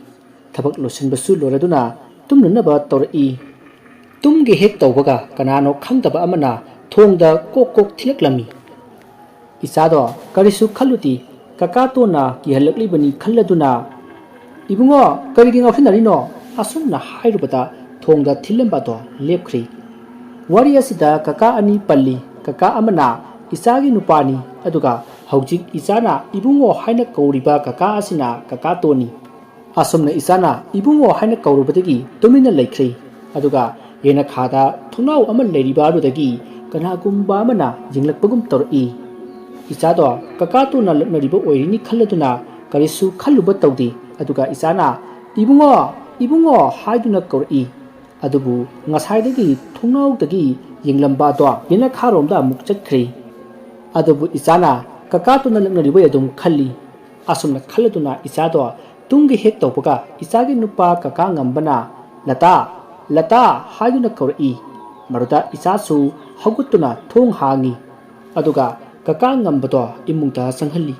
ꯊꯕꯛ ꯂꯣꯏꯁꯤꯟꯕꯁꯨ ꯂꯣꯏꯔꯗꯨꯅ ꯇꯨꯝꯅꯅꯕ ꯇꯧꯔꯛꯏ꯫ ꯇꯨꯝꯒꯦ ꯍꯦꯛ ꯇꯧꯕꯒ ꯀꯅꯥꯅꯣ ꯈꯪꯗꯕ ꯑꯃꯅ ꯊꯣꯡꯗ ꯀꯣꯛ ꯀꯣꯛ ꯊꯤꯜꯂꯛꯂꯝꯃꯤ꯫ ꯏꯆꯥꯗꯣ ꯀꯔꯤꯁꯨ ꯈꯜꯂꯨꯗꯦ꯫ ꯀꯀꯥ ꯇꯣꯟꯅ ꯀꯤꯍꯜꯂꯛꯂꯤꯕꯅꯤ ꯈꯜꯂꯗꯨꯅ, "ꯏꯕꯨꯡꯉꯣ, ꯀꯔꯤꯒꯤ ꯉꯥꯎꯁꯤꯟꯅꯔꯤꯅꯣ?" ꯑꯁꯨꯝꯅ ꯍꯥꯏꯔꯨꯕꯗ ꯊꯣꯡꯗ ꯊꯤꯜꯂꯝꯕꯗꯣ ꯂꯦꯞꯈ꯭ꯔꯦ꯫ ꯋꯥꯔꯤ ꯑꯁꯤꯗ ꯀꯀꯥ ꯑꯅꯤ ꯄꯜꯂꯤ꯫ ꯀꯀꯥ ꯑꯃꯅ ꯏꯆꯥꯒꯤ ꯅꯨꯄꯥꯅꯤ, ꯑꯗꯨꯒ ꯍꯧꯖꯤꯛ ꯏꯆꯥꯅ ꯏꯕꯨꯡꯉꯣ ꯍꯥꯏꯅ ꯀꯧꯔꯤꯕ ꯀꯀꯥ ꯑꯁꯤꯅ ꯀꯀꯥ ꯇꯣꯟꯅꯤ꯫ ꯑꯁꯨꯝꯅ ꯏꯆꯥꯅ ꯏꯕꯨꯡꯉꯣ ꯍꯥꯏꯅ ꯀꯧꯔꯨꯕꯗꯒꯤ ꯇꯨꯃꯤꯟꯅ ꯂꯩꯈ꯭ꯔꯦ꯫ ꯑꯗꯨꯒ ꯌꯦꯅꯈꯥꯗ ꯊꯣꯡꯅꯥꯎ ꯑꯃ ꯂꯩꯔꯤꯕ ꯑꯗꯨꯗꯒꯤ ꯀꯅꯥꯒꯨꯝꯕ ꯑꯃꯅ ꯌꯦꯡꯂꯛꯄꯒꯨꯝ ꯇꯧꯔꯛꯏ꯫ ꯏꯆꯥꯗꯣ ꯀꯀꯥ ꯇꯣꯟꯅ ꯂꯛꯅꯔꯤꯕ ꯑꯣꯏꯔꯤꯅꯤ ꯈꯜꯂꯗꯨꯅ ꯀꯔꯤꯁꯨ ꯈꯜꯂꯨꯕ ꯇꯧꯗꯦ꯫ ꯑꯗꯨꯒ ꯏꯆꯥꯅ "ꯏꯕꯨꯡꯉꯣ, ꯏꯕꯨꯡꯉꯣ" ꯍꯥꯏꯗꯨꯅ ꯀꯧꯔꯛꯏ꯫ ꯑꯗꯨꯕꯨ ꯉꯁꯥꯏꯗꯒꯤ ꯊꯣꯡꯅꯥꯎꯗꯒꯤ ꯌꯦꯡꯂꯝꯕ ꯑꯗꯣ ꯌꯦꯅꯈꯥꯔꯣꯝꯗ ꯑꯃꯨꯛ ꯆꯠꯈ꯭ꯔꯦ꯫ ꯑꯗꯨꯕꯨ ꯏꯆꯥꯅ ꯀꯀꯥ ꯇꯣꯟꯅ ꯂꯛꯅꯔꯤꯕꯣꯏ ꯑꯗꯨꯝ ꯈꯜꯂꯤ꯫ ꯑꯁꯨꯝꯅ ꯈꯜꯂꯗꯨꯅ ꯏꯆꯥꯗꯣ ꯇꯨꯝꯒꯦ ꯍꯦꯛ ꯇꯧꯕꯒ ꯏꯆꯥꯒꯤ ꯅꯨꯄꯥ ꯀꯀꯥ ꯉꯝꯕꯅ "ꯂꯇꯥ, ꯂꯇꯥ" ꯍꯥꯏꯗꯨꯅ ꯀꯧꯔꯛꯏ꯫ ꯃꯗꯨꯗ ꯏꯆꯥꯁꯨ ꯍꯧꯒꯠꯇꯨꯅ ꯊꯣꯡ ꯍꯥꯡꯉꯤ꯫ ꯑꯗꯨꯒ ꯀꯀꯥ ꯉꯝꯕꯗꯣ ꯏꯃꯨꯡꯗ ꯆꯪꯍꯜꯂꯤ꯫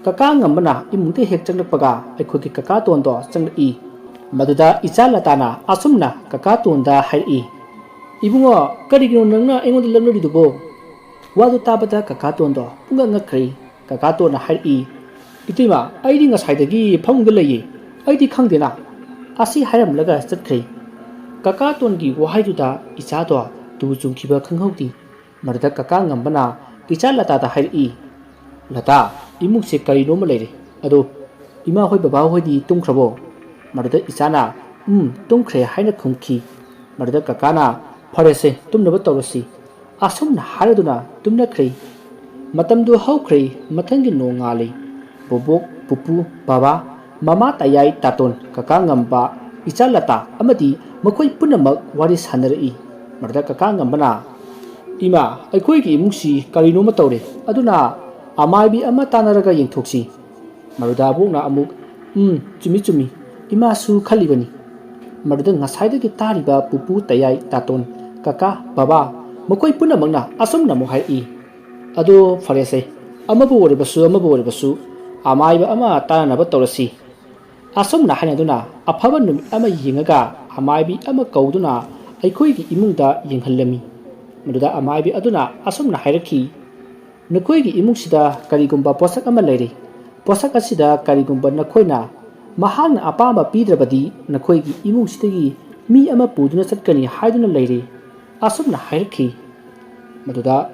ꯀꯀꯥ ꯉꯝꯕꯅ ꯏꯃꯨꯡꯗ ꯍꯦꯛ ꯆꯪꯂꯛꯄꯒ ꯑꯩꯈꯣꯏꯒꯤ ꯀꯀꯥ ꯇꯣꯟꯗꯣ ꯆꯪꯂꯛꯏ꯫ ꯃꯗꯨꯗ ꯏꯆꯥ ꯂꯇꯥꯅ ꯑꯁꯨꯝꯅ ꯀꯀꯥ ꯇꯣꯟꯗ ꯍꯥꯏꯔꯛꯏ, "ꯏꯕꯨꯡꯉꯣ, ꯀꯔꯤꯒꯤꯅꯣ ꯅꯪꯅ ꯑꯩꯉꯣꯟꯗ ꯂꯛꯅꯔꯤꯗꯨꯕꯣ?" ꯋꯥꯗꯨ ꯇꯥꯕꯗ ꯀꯀꯥ ꯇꯣꯟꯗꯣ ꯄꯨꯡꯉꯛ ꯉꯛꯈ꯭ꯔꯦ꯫ ꯀꯀꯥ ꯇꯣꯟꯅ ꯍꯥꯏꯔꯛꯏ, "ꯏꯇꯩꯃ, ꯑꯩꯗꯤ ꯉꯁꯥꯏꯗꯒꯤ ꯐꯃꯨꯡꯗ ꯂꯩꯌꯦ, ꯑꯩꯗꯤ ꯈꯪꯗꯦꯅ" ꯑꯁꯤ ꯍꯥꯏꯔꯝꯂꯒ ꯆꯠꯈ꯭ꯔꯦ꯫ ꯀꯀꯥ ꯇꯣꯟꯒꯤ ꯋꯥꯍꯩꯗꯨꯗ ꯏꯆꯥꯗꯣ ꯇꯨ ꯆꯨꯡꯈꯤꯕ ꯈꯪꯍꯧꯗꯦ꯫ ꯃꯗꯨꯗ ꯀꯀꯥ ꯉꯝꯕꯅ ꯏꯆꯥ ꯂꯇꯥꯗ ꯍꯥꯏꯔꯛꯏ, "ꯂꯇꯥ, ꯏꯃꯨꯡꯁꯦ ꯀꯔꯤꯅꯣꯝꯃ ꯂꯩꯔꯦ꯫ ꯑꯗꯣ ꯏꯃꯥ ꯍꯣꯏ ꯕꯕꯥ ꯍꯣꯏꯗꯤ ꯇꯨꯝꯈ꯭ꯔꯕꯣ?" ꯃꯗꯨꯗ ꯏꯆꯥꯅ "ꯎꯝ, ꯇꯨꯝꯈ꯭ꯔꯦ" ꯍꯥꯏꯅ ꯈꯨꯝꯈꯤ꯫ ꯃꯗꯨꯗ ꯀꯀꯥꯅ "ꯐꯔꯦꯁꯦ, ꯇꯨꯝꯅꯕ ꯇꯧꯔꯁꯤ" ꯑꯁꯨꯝꯅ ꯍꯥꯏꯔꯗꯨꯅ ꯇꯨꯝꯅꯈ꯭ꯔꯦ꯫ ꯃꯇꯝꯗꯨ ꯍꯧꯈ꯭ꯔꯦ꯫ ꯃꯊꯪꯒꯤ ꯅꯣꯡꯉꯥꯜꯂꯤ꯫ ꯕꯣꯕꯣꯛ, ꯄꯨꯄꯨ, ꯕꯕꯥ, ꯃꯃꯥ ꯇꯌꯥꯏ, ꯇꯥꯇꯣꯟ, ꯀꯀꯥ ꯉꯝꯕ, ꯏꯆꯥ ꯂꯇꯥ ꯑꯃꯗꯤ ꯃꯈꯣꯏ ꯄꯨꯝꯅꯃꯛ ꯋꯥꯔꯤ ꯁꯥꯟꯅꯔꯛꯏ꯫ ꯃꯗꯨꯗ ꯀꯀꯥ ꯉꯝꯕꯅ, "ꯏꯃꯥ, ꯑꯩꯈꯣꯏꯒꯤ ꯏꯃꯨꯡꯁꯤ ꯀꯔꯤꯅꯣꯃ ꯇꯧꯔꯦ, ꯑꯗꯨꯅ ꯑꯃꯥꯏꯕꯤ ꯑꯃ ꯇꯥꯟꯅꯔꯒ ꯌꯦꯡꯊꯣꯛꯁꯤ꯫" ꯃꯗꯨꯗ ꯑꯕꯣꯛꯅ ꯑꯃꯨꯛ, "ꯎꯝ, ꯆꯨꯝꯃꯤ ꯆꯨꯝꯃꯤ, ꯏꯃꯥꯁꯨ ꯈꯜꯂꯤꯕꯅꯤ꯫" ꯃꯗꯨꯗ ꯉꯁꯥꯏꯗꯒꯤ ꯇꯥꯔꯤꯕ ꯄꯨꯄꯨ, ꯇꯌꯥꯏ, ꯇꯥꯇꯣꯟ, ꯀꯀꯥ, ꯕꯕꯥ, ꯃꯈꯣꯏ ꯄꯨꯝꯅꯃꯛꯅ ꯑꯁꯨꯝꯅ ꯑꯃꯨꯛ ꯍꯥꯏꯔꯛꯏ, "ꯑꯗꯣ ꯐꯔꯦꯁꯦ, ꯑꯃꯕꯨ ꯑꯣꯏꯔꯕꯁꯨ ꯑꯃꯕꯨ ꯑꯣꯏꯔꯕꯁꯨ ꯑꯃꯥꯏꯕ ꯑꯃ ꯇꯥꯟꯅꯅꯕ ꯇꯧꯔꯁꯤ꯫" ꯑꯁꯨꯝꯅ ꯍꯥꯏꯅꯗꯨꯅ ꯑꯐꯕ ꯅꯨꯃꯤꯠ ꯑꯃ ꯌꯦꯡꯉꯒ ꯑꯃꯥꯏꯕꯤ ꯑꯃ ꯀꯧꯗꯨꯅ ꯑꯩꯈꯣꯏꯒꯤ ꯏꯃꯨꯡꯗ ꯌꯦꯡꯍꯜꯂꯝꯃꯤ꯫ ꯃꯗꯨꯗ ꯑꯃꯥꯏꯕꯤ ꯑꯗꯨꯅ ꯑꯁꯨꯝꯅ ꯍꯥꯏꯔꯛꯈꯤ, "ꯅꯈꯣꯏꯒꯤ ꯏꯃꯨꯡꯁꯤꯗ ꯀꯔꯤꯒꯨꯝꯕ ꯄꯣꯠꯁꯛ ꯑꯃ ꯂꯩꯔꯦ꯫ ꯄꯣꯠꯁꯛ ꯑꯁꯤꯗ ꯀꯔꯤꯒꯨꯝꯕ ꯅꯈꯣꯏꯅ ꯃꯍꯥꯛꯅ ꯑꯄꯥꯝꯕ ꯄꯤꯗ꯭ꯔꯕꯗꯤ ꯅꯈꯣꯏꯒꯤ ꯏꯃꯨꯡꯁꯤꯗꯒꯤ ꯃꯤ ꯑꯃ ꯄꯨꯗꯨꯅ ꯆꯠꯀꯅꯤ ꯍꯥꯏꯗꯨꯅ ꯂꯩꯔꯦ꯫" ꯑꯁꯨꯝꯅ ꯍꯥꯏꯔꯛꯈꯤ꯫ ꯃꯗꯨꯗ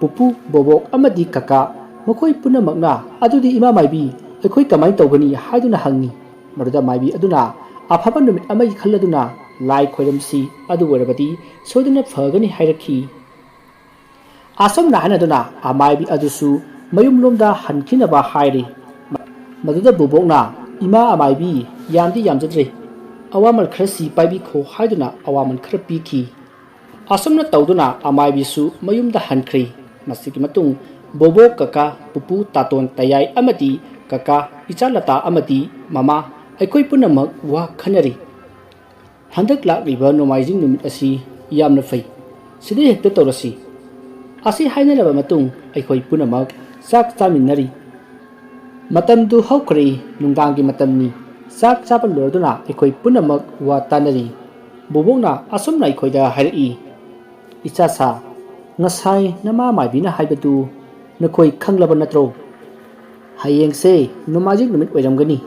ꯄꯨꯄꯨ, ꯕꯣꯕꯣꯛ ꯑꯃꯗꯤ ꯀꯀꯥ ꯃꯈꯣꯏ ꯄꯨꯝꯅꯃꯛꯅ, "ꯑꯗꯨꯗꯤ ꯏꯃꯥ ꯃꯥꯏꯕꯤ, ꯑꯩꯈꯣꯏ ꯀꯃꯥꯏꯅ ꯇꯧꯒꯅꯤ?" ꯍꯥꯏꯗꯨꯅ ꯍꯪꯉꯤ꯫ ꯃꯗꯨꯗ ꯃꯥꯏꯕꯤ ꯑꯗꯨꯅ, "ꯑꯐꯕ ꯅꯨꯃꯤꯠ ꯑꯃꯒꯤ ꯈꯜꯂꯗꯨꯅ ꯂꯥꯏ ꯈꯣꯏꯔꯝꯁꯤ, ꯑꯗꯨ ꯑꯣꯏꯔꯕꯗꯤ ꯁꯣꯏꯗꯅ ꯐꯒꯅꯤ" ꯍꯥꯏꯔꯛꯈꯤ꯫ ꯑꯁꯨꯝꯅ ꯍꯥꯏꯅꯗꯨꯅ ꯑꯃꯥꯏꯕꯤ ꯑꯗꯨꯁꯨ ꯃꯌꯨꯝꯂꯣꯝꯗ ꯍꯟꯈꯤꯅꯕ ꯍꯥꯏꯔꯤ꯫ ꯃꯗꯨꯗ ꯕꯣꯕꯣꯛꯅ, "ꯏꯃꯥ ꯑꯃꯥꯏꯕꯤ, ꯌꯥꯝꯗꯤ ꯌꯥꯝꯖꯗ꯭ꯔꯦ, ꯑꯋꯥꯃꯜ ꯈꯔꯁꯤ ꯄꯥꯏꯕꯤꯈꯣ" ꯍꯥꯏꯗꯨꯅ ꯑꯋꯥꯃꯜ ꯈꯔ ꯄꯤꯈꯤ꯫ ꯑꯁꯨꯝꯅ ꯇꯧꯗꯨꯅ ꯑꯃꯥꯏꯕꯤꯁꯨ ꯃꯌꯨꯝꯗ ꯍꯟꯈ꯭ꯔꯦ꯫ ꯃꯁꯤꯒꯤ ꯃꯇꯨꯡ ꯕꯣꯕꯣꯛ, ꯀꯀꯥ, ꯄꯨꯄꯨ, ꯇꯥꯇꯣꯟ, ꯇꯌꯥꯏ ꯑꯃꯗꯤ ꯀꯀꯥ, ꯏꯆꯥ ꯂꯇꯥ ꯑꯃꯗꯤ ꯃꯃꯥ, ꯑꯩꯈꯣꯏ ꯄꯨꯝꯅꯃꯛ ꯋꯥ ꯈꯟꯅꯔꯤ꯫ "ꯍꯟꯗꯛ ꯂꯥꯛꯂꯤꯕ ꯅꯣꯡꯃꯥꯏꯖꯤꯡ ꯅꯨꯃꯤꯠ ꯑꯁꯤ ꯌꯥꯝꯅ ꯐꯩ꯫ ꯁꯤꯗ ꯍꯦꯛꯇ ꯇꯧꯔꯁꯤ꯫" ꯑꯁꯤ ꯍꯥꯏꯅꯔꯕ ꯃꯇꯨꯡ ꯑꯩꯈꯣꯏ ꯄꯨꯝꯅꯃꯛ ꯆꯥꯛ ꯆꯥꯃꯤꯟꯅꯔꯤ꯫ ꯃꯇꯝꯗꯨ ꯍꯧꯈ꯭ꯔꯦ, ꯅꯨꯡꯗꯥꯡꯒꯤ ꯃꯇꯝꯅꯤ꯫ ꯆꯥꯛ ꯆꯥꯕ ꯂꯣꯏꯔꯗꯨꯅ ꯑꯩꯈꯣꯏ ꯄꯨꯝꯅꯃꯛ ꯋꯥ ꯇꯥꯅꯔꯤ꯫ ꯕꯣꯕꯣꯛꯅ ꯑꯁꯨꯝꯅ ꯑꯩꯈꯣꯏꯗ ꯍꯥꯏꯔꯛꯏ, "ꯏꯆꯥ ꯁꯥ, ꯉꯁꯥꯏ ꯅꯃꯥ ꯃꯥꯏꯕꯤꯅ ꯍꯥꯏꯕꯗꯨ ꯅꯈꯣꯏ ꯈꯪꯂꯕ ꯅꯠꯇ꯭ꯔꯣ? ꯍꯌꯦꯡꯁꯦ ꯅꯣꯡꯃꯥꯏꯖꯤꯡ ꯅꯨꯃꯤꯠ ꯑꯣꯏꯔꯝꯒꯅꯤ꯫"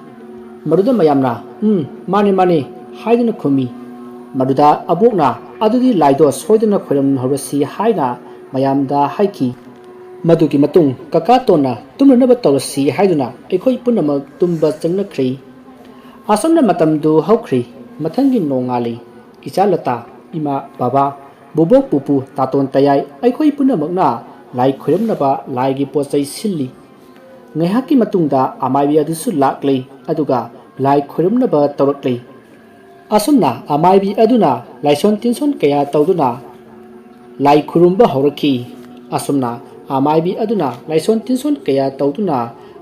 ꯃꯗꯨꯗ ꯃꯌꯥꯝꯅ, "ꯎꯝ, ꯃꯥꯅꯦ, ꯃꯥꯅꯦ" ꯍꯥꯏꯗꯨꯅ ꯈꯨꯝꯃꯤ꯫ ꯃꯗꯨꯗ ꯑꯕꯣꯛꯅ, "ꯑꯗꯨꯗꯤ ꯂꯥꯏꯗꯣ ꯁꯣꯏꯗꯅ ꯈꯣꯏꯔꯝꯍꯧꯔꯁꯤ" ꯍꯥꯏꯅ ꯃꯌꯥꯝꯗ ꯍꯥꯏꯈꯤ꯫ ꯃꯗꯨꯒꯤ ꯃꯇꯨꯡ ꯀꯀꯥ ꯇꯣꯟꯅ ꯇꯨꯝꯅꯅꯕ ꯇꯧꯔꯁꯤ ꯍꯥꯏꯗꯨꯅ ꯑꯩꯈꯣꯏ ꯄꯨꯝꯅꯃꯛ ꯇꯨꯝꯕ ꯆꯪꯅꯈ꯭ꯔꯦ꯫ ꯑꯁꯨꯝꯅ ꯃꯇꯝꯗꯨ ꯍꯧꯈ꯭ꯔꯦ꯫ ꯃꯊꯪꯒꯤ ꯅꯣꯡꯉꯥꯜꯂꯤ꯫ ꯏꯆꯥ ꯂꯇꯥ, ꯏꯃꯥ, ꯕꯕꯥ, ꯕꯣꯕꯣꯛ, ꯄꯨꯄꯨ, ꯇꯥꯇꯣꯟ, ꯇꯌꯥꯏ, ꯑꯩꯈꯣꯏ ꯄꯨꯝꯅꯃꯛꯅ ꯂꯥꯏ ꯈꯣꯏꯔꯝꯅꯕ ꯂꯥꯏꯒꯤ ꯄꯣꯠ ꯆꯩ ꯁꯤꯜꯂꯤ꯫ ꯉꯥꯏꯍꯥꯛꯀꯤ ꯃꯇꯨꯡꯗ ꯑꯃꯥꯏꯕꯤ ꯑꯗꯨꯁꯨ ꯂꯥꯛꯂꯦ, ꯑꯗꯨꯒ ꯂꯥꯏ ꯈꯣꯏꯔꯝꯅꯕ ꯇꯧꯔꯛꯂꯦ꯫ ꯑꯁꯨꯝꯅ ꯑꯃꯥꯏꯕꯤ ꯑꯗꯨꯅ ꯂꯥꯏꯁꯣꯟ ꯇꯤꯟꯁꯣꯟ ꯀꯌꯥ ꯇꯧꯗꯨꯅ ꯂꯥꯏ ꯈꯨꯔꯨꯝꯕ ꯍꯧꯔꯛꯈꯤ꯫ ꯑꯁꯨꯝꯅ ꯑꯃꯥꯏꯕꯤ ꯑꯗꯨꯅ ꯂꯥꯏꯁꯣꯟ ꯇꯤꯟꯁꯣꯟ ꯀꯌꯥ ꯇꯧꯗꯨꯅ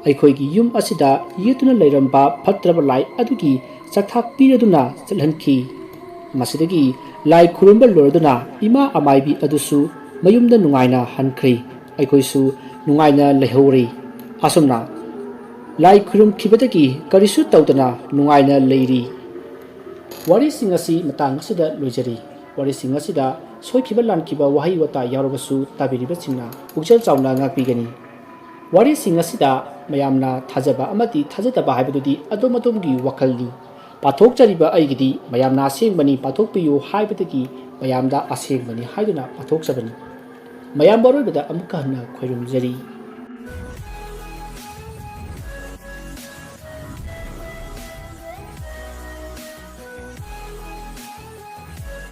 ꯑꯩꯈꯣꯏꯒꯤ ꯌꯨꯝ ꯑꯁꯤꯗ ꯌꯦꯠꯇꯨꯅ ꯂꯩꯔꯝꯕ ꯐꯠꯇ꯭ꯔꯕ ꯂꯥꯏ ꯑꯗꯨꯒꯤ ꯆꯥꯛꯊꯥꯛ ꯄꯤꯔꯗꯨꯅ ꯆꯠꯍꯟꯈꯤ꯫ ꯃꯁꯤꯗꯒꯤ ꯂꯥꯏ ꯈꯨꯔꯨꯝꯕ ꯂꯣꯏꯔꯗꯨꯅ ꯏꯃꯥ ꯑꯃꯥꯏꯕꯤ ꯑꯗꯨꯁꯨ ꯃꯌꯨꯝꯗ ꯅꯨꯡꯉꯥꯏꯅ ꯍꯟꯈ꯭ꯔꯦ꯫ ꯑꯩꯈꯣꯏꯁꯨ ꯅꯨꯡꯉꯥꯏꯅ ꯂꯩꯍꯧꯔꯦ꯫ ꯑꯁꯨꯝꯅ ꯂꯥꯏ ꯈꯨꯔꯨꯝꯈꯤꯕꯗꯒꯤ ꯀꯔꯤꯁꯨ ꯇꯧꯗꯅ ꯅꯨꯡꯉꯥꯏꯅ ꯂꯩꯔꯤ꯫ ꯋꯥꯔꯤꯁꯤꯡ ꯑꯁꯤ ꯃꯇꯥꯡ ꯑꯁꯤꯗ ꯂꯣꯏꯖꯔꯤ꯫ ꯋꯥꯔꯤꯁꯤꯡ ꯑꯁꯤꯗ ꯁꯣꯏꯈꯤꯕ ꯂꯥꯟꯈꯤꯕ ꯋꯥꯍꯩ ꯋꯥꯇꯥ ꯌꯥꯎꯔꯕꯁꯨ ꯇꯥꯕꯤꯔꯤꯕꯁꯤꯡꯅ ꯄꯨꯛꯆꯦꯜ ꯆꯥꯎꯅ ꯉꯥꯛꯄꯤꯒꯅꯤ꯫ ꯋꯥꯔꯤꯁꯤꯡ ꯑꯁꯤꯗ ꯃꯌꯥꯝꯅ ꯊꯥꯖꯕ ꯑꯃꯗꯤ ꯊꯥꯖꯗꯕ ꯍꯥꯏꯕꯗꯨꯗꯤ ꯑꯗꯣꯝ ꯑꯗꯣꯝꯒꯤ ꯋꯥꯈꯜꯅꯤ꯫ ꯄꯥꯊꯣꯛꯆꯔꯤꯕ ꯑꯩꯒꯤꯗꯤ ꯃꯌꯥꯝꯅ ꯑꯁꯦꯡꯕꯅꯤ ꯄꯥꯊꯣꯛꯄꯤꯌꯨ ꯍꯥꯏꯕꯗꯒꯤ ꯃꯌꯥꯝꯗ ꯑꯁꯦꯡꯕꯅꯤ ꯍꯥꯏꯗꯨꯅ ꯄꯥꯊꯣꯛꯆꯕꯅꯤ꯫ ꯃꯌꯥꯝꯕꯨ ꯑꯔꯣꯏꯕꯗ ꯑꯃꯨꯛꯀ ꯍꯟꯅ ꯈꯣꯏꯔꯨꯝꯖꯔꯤ꯫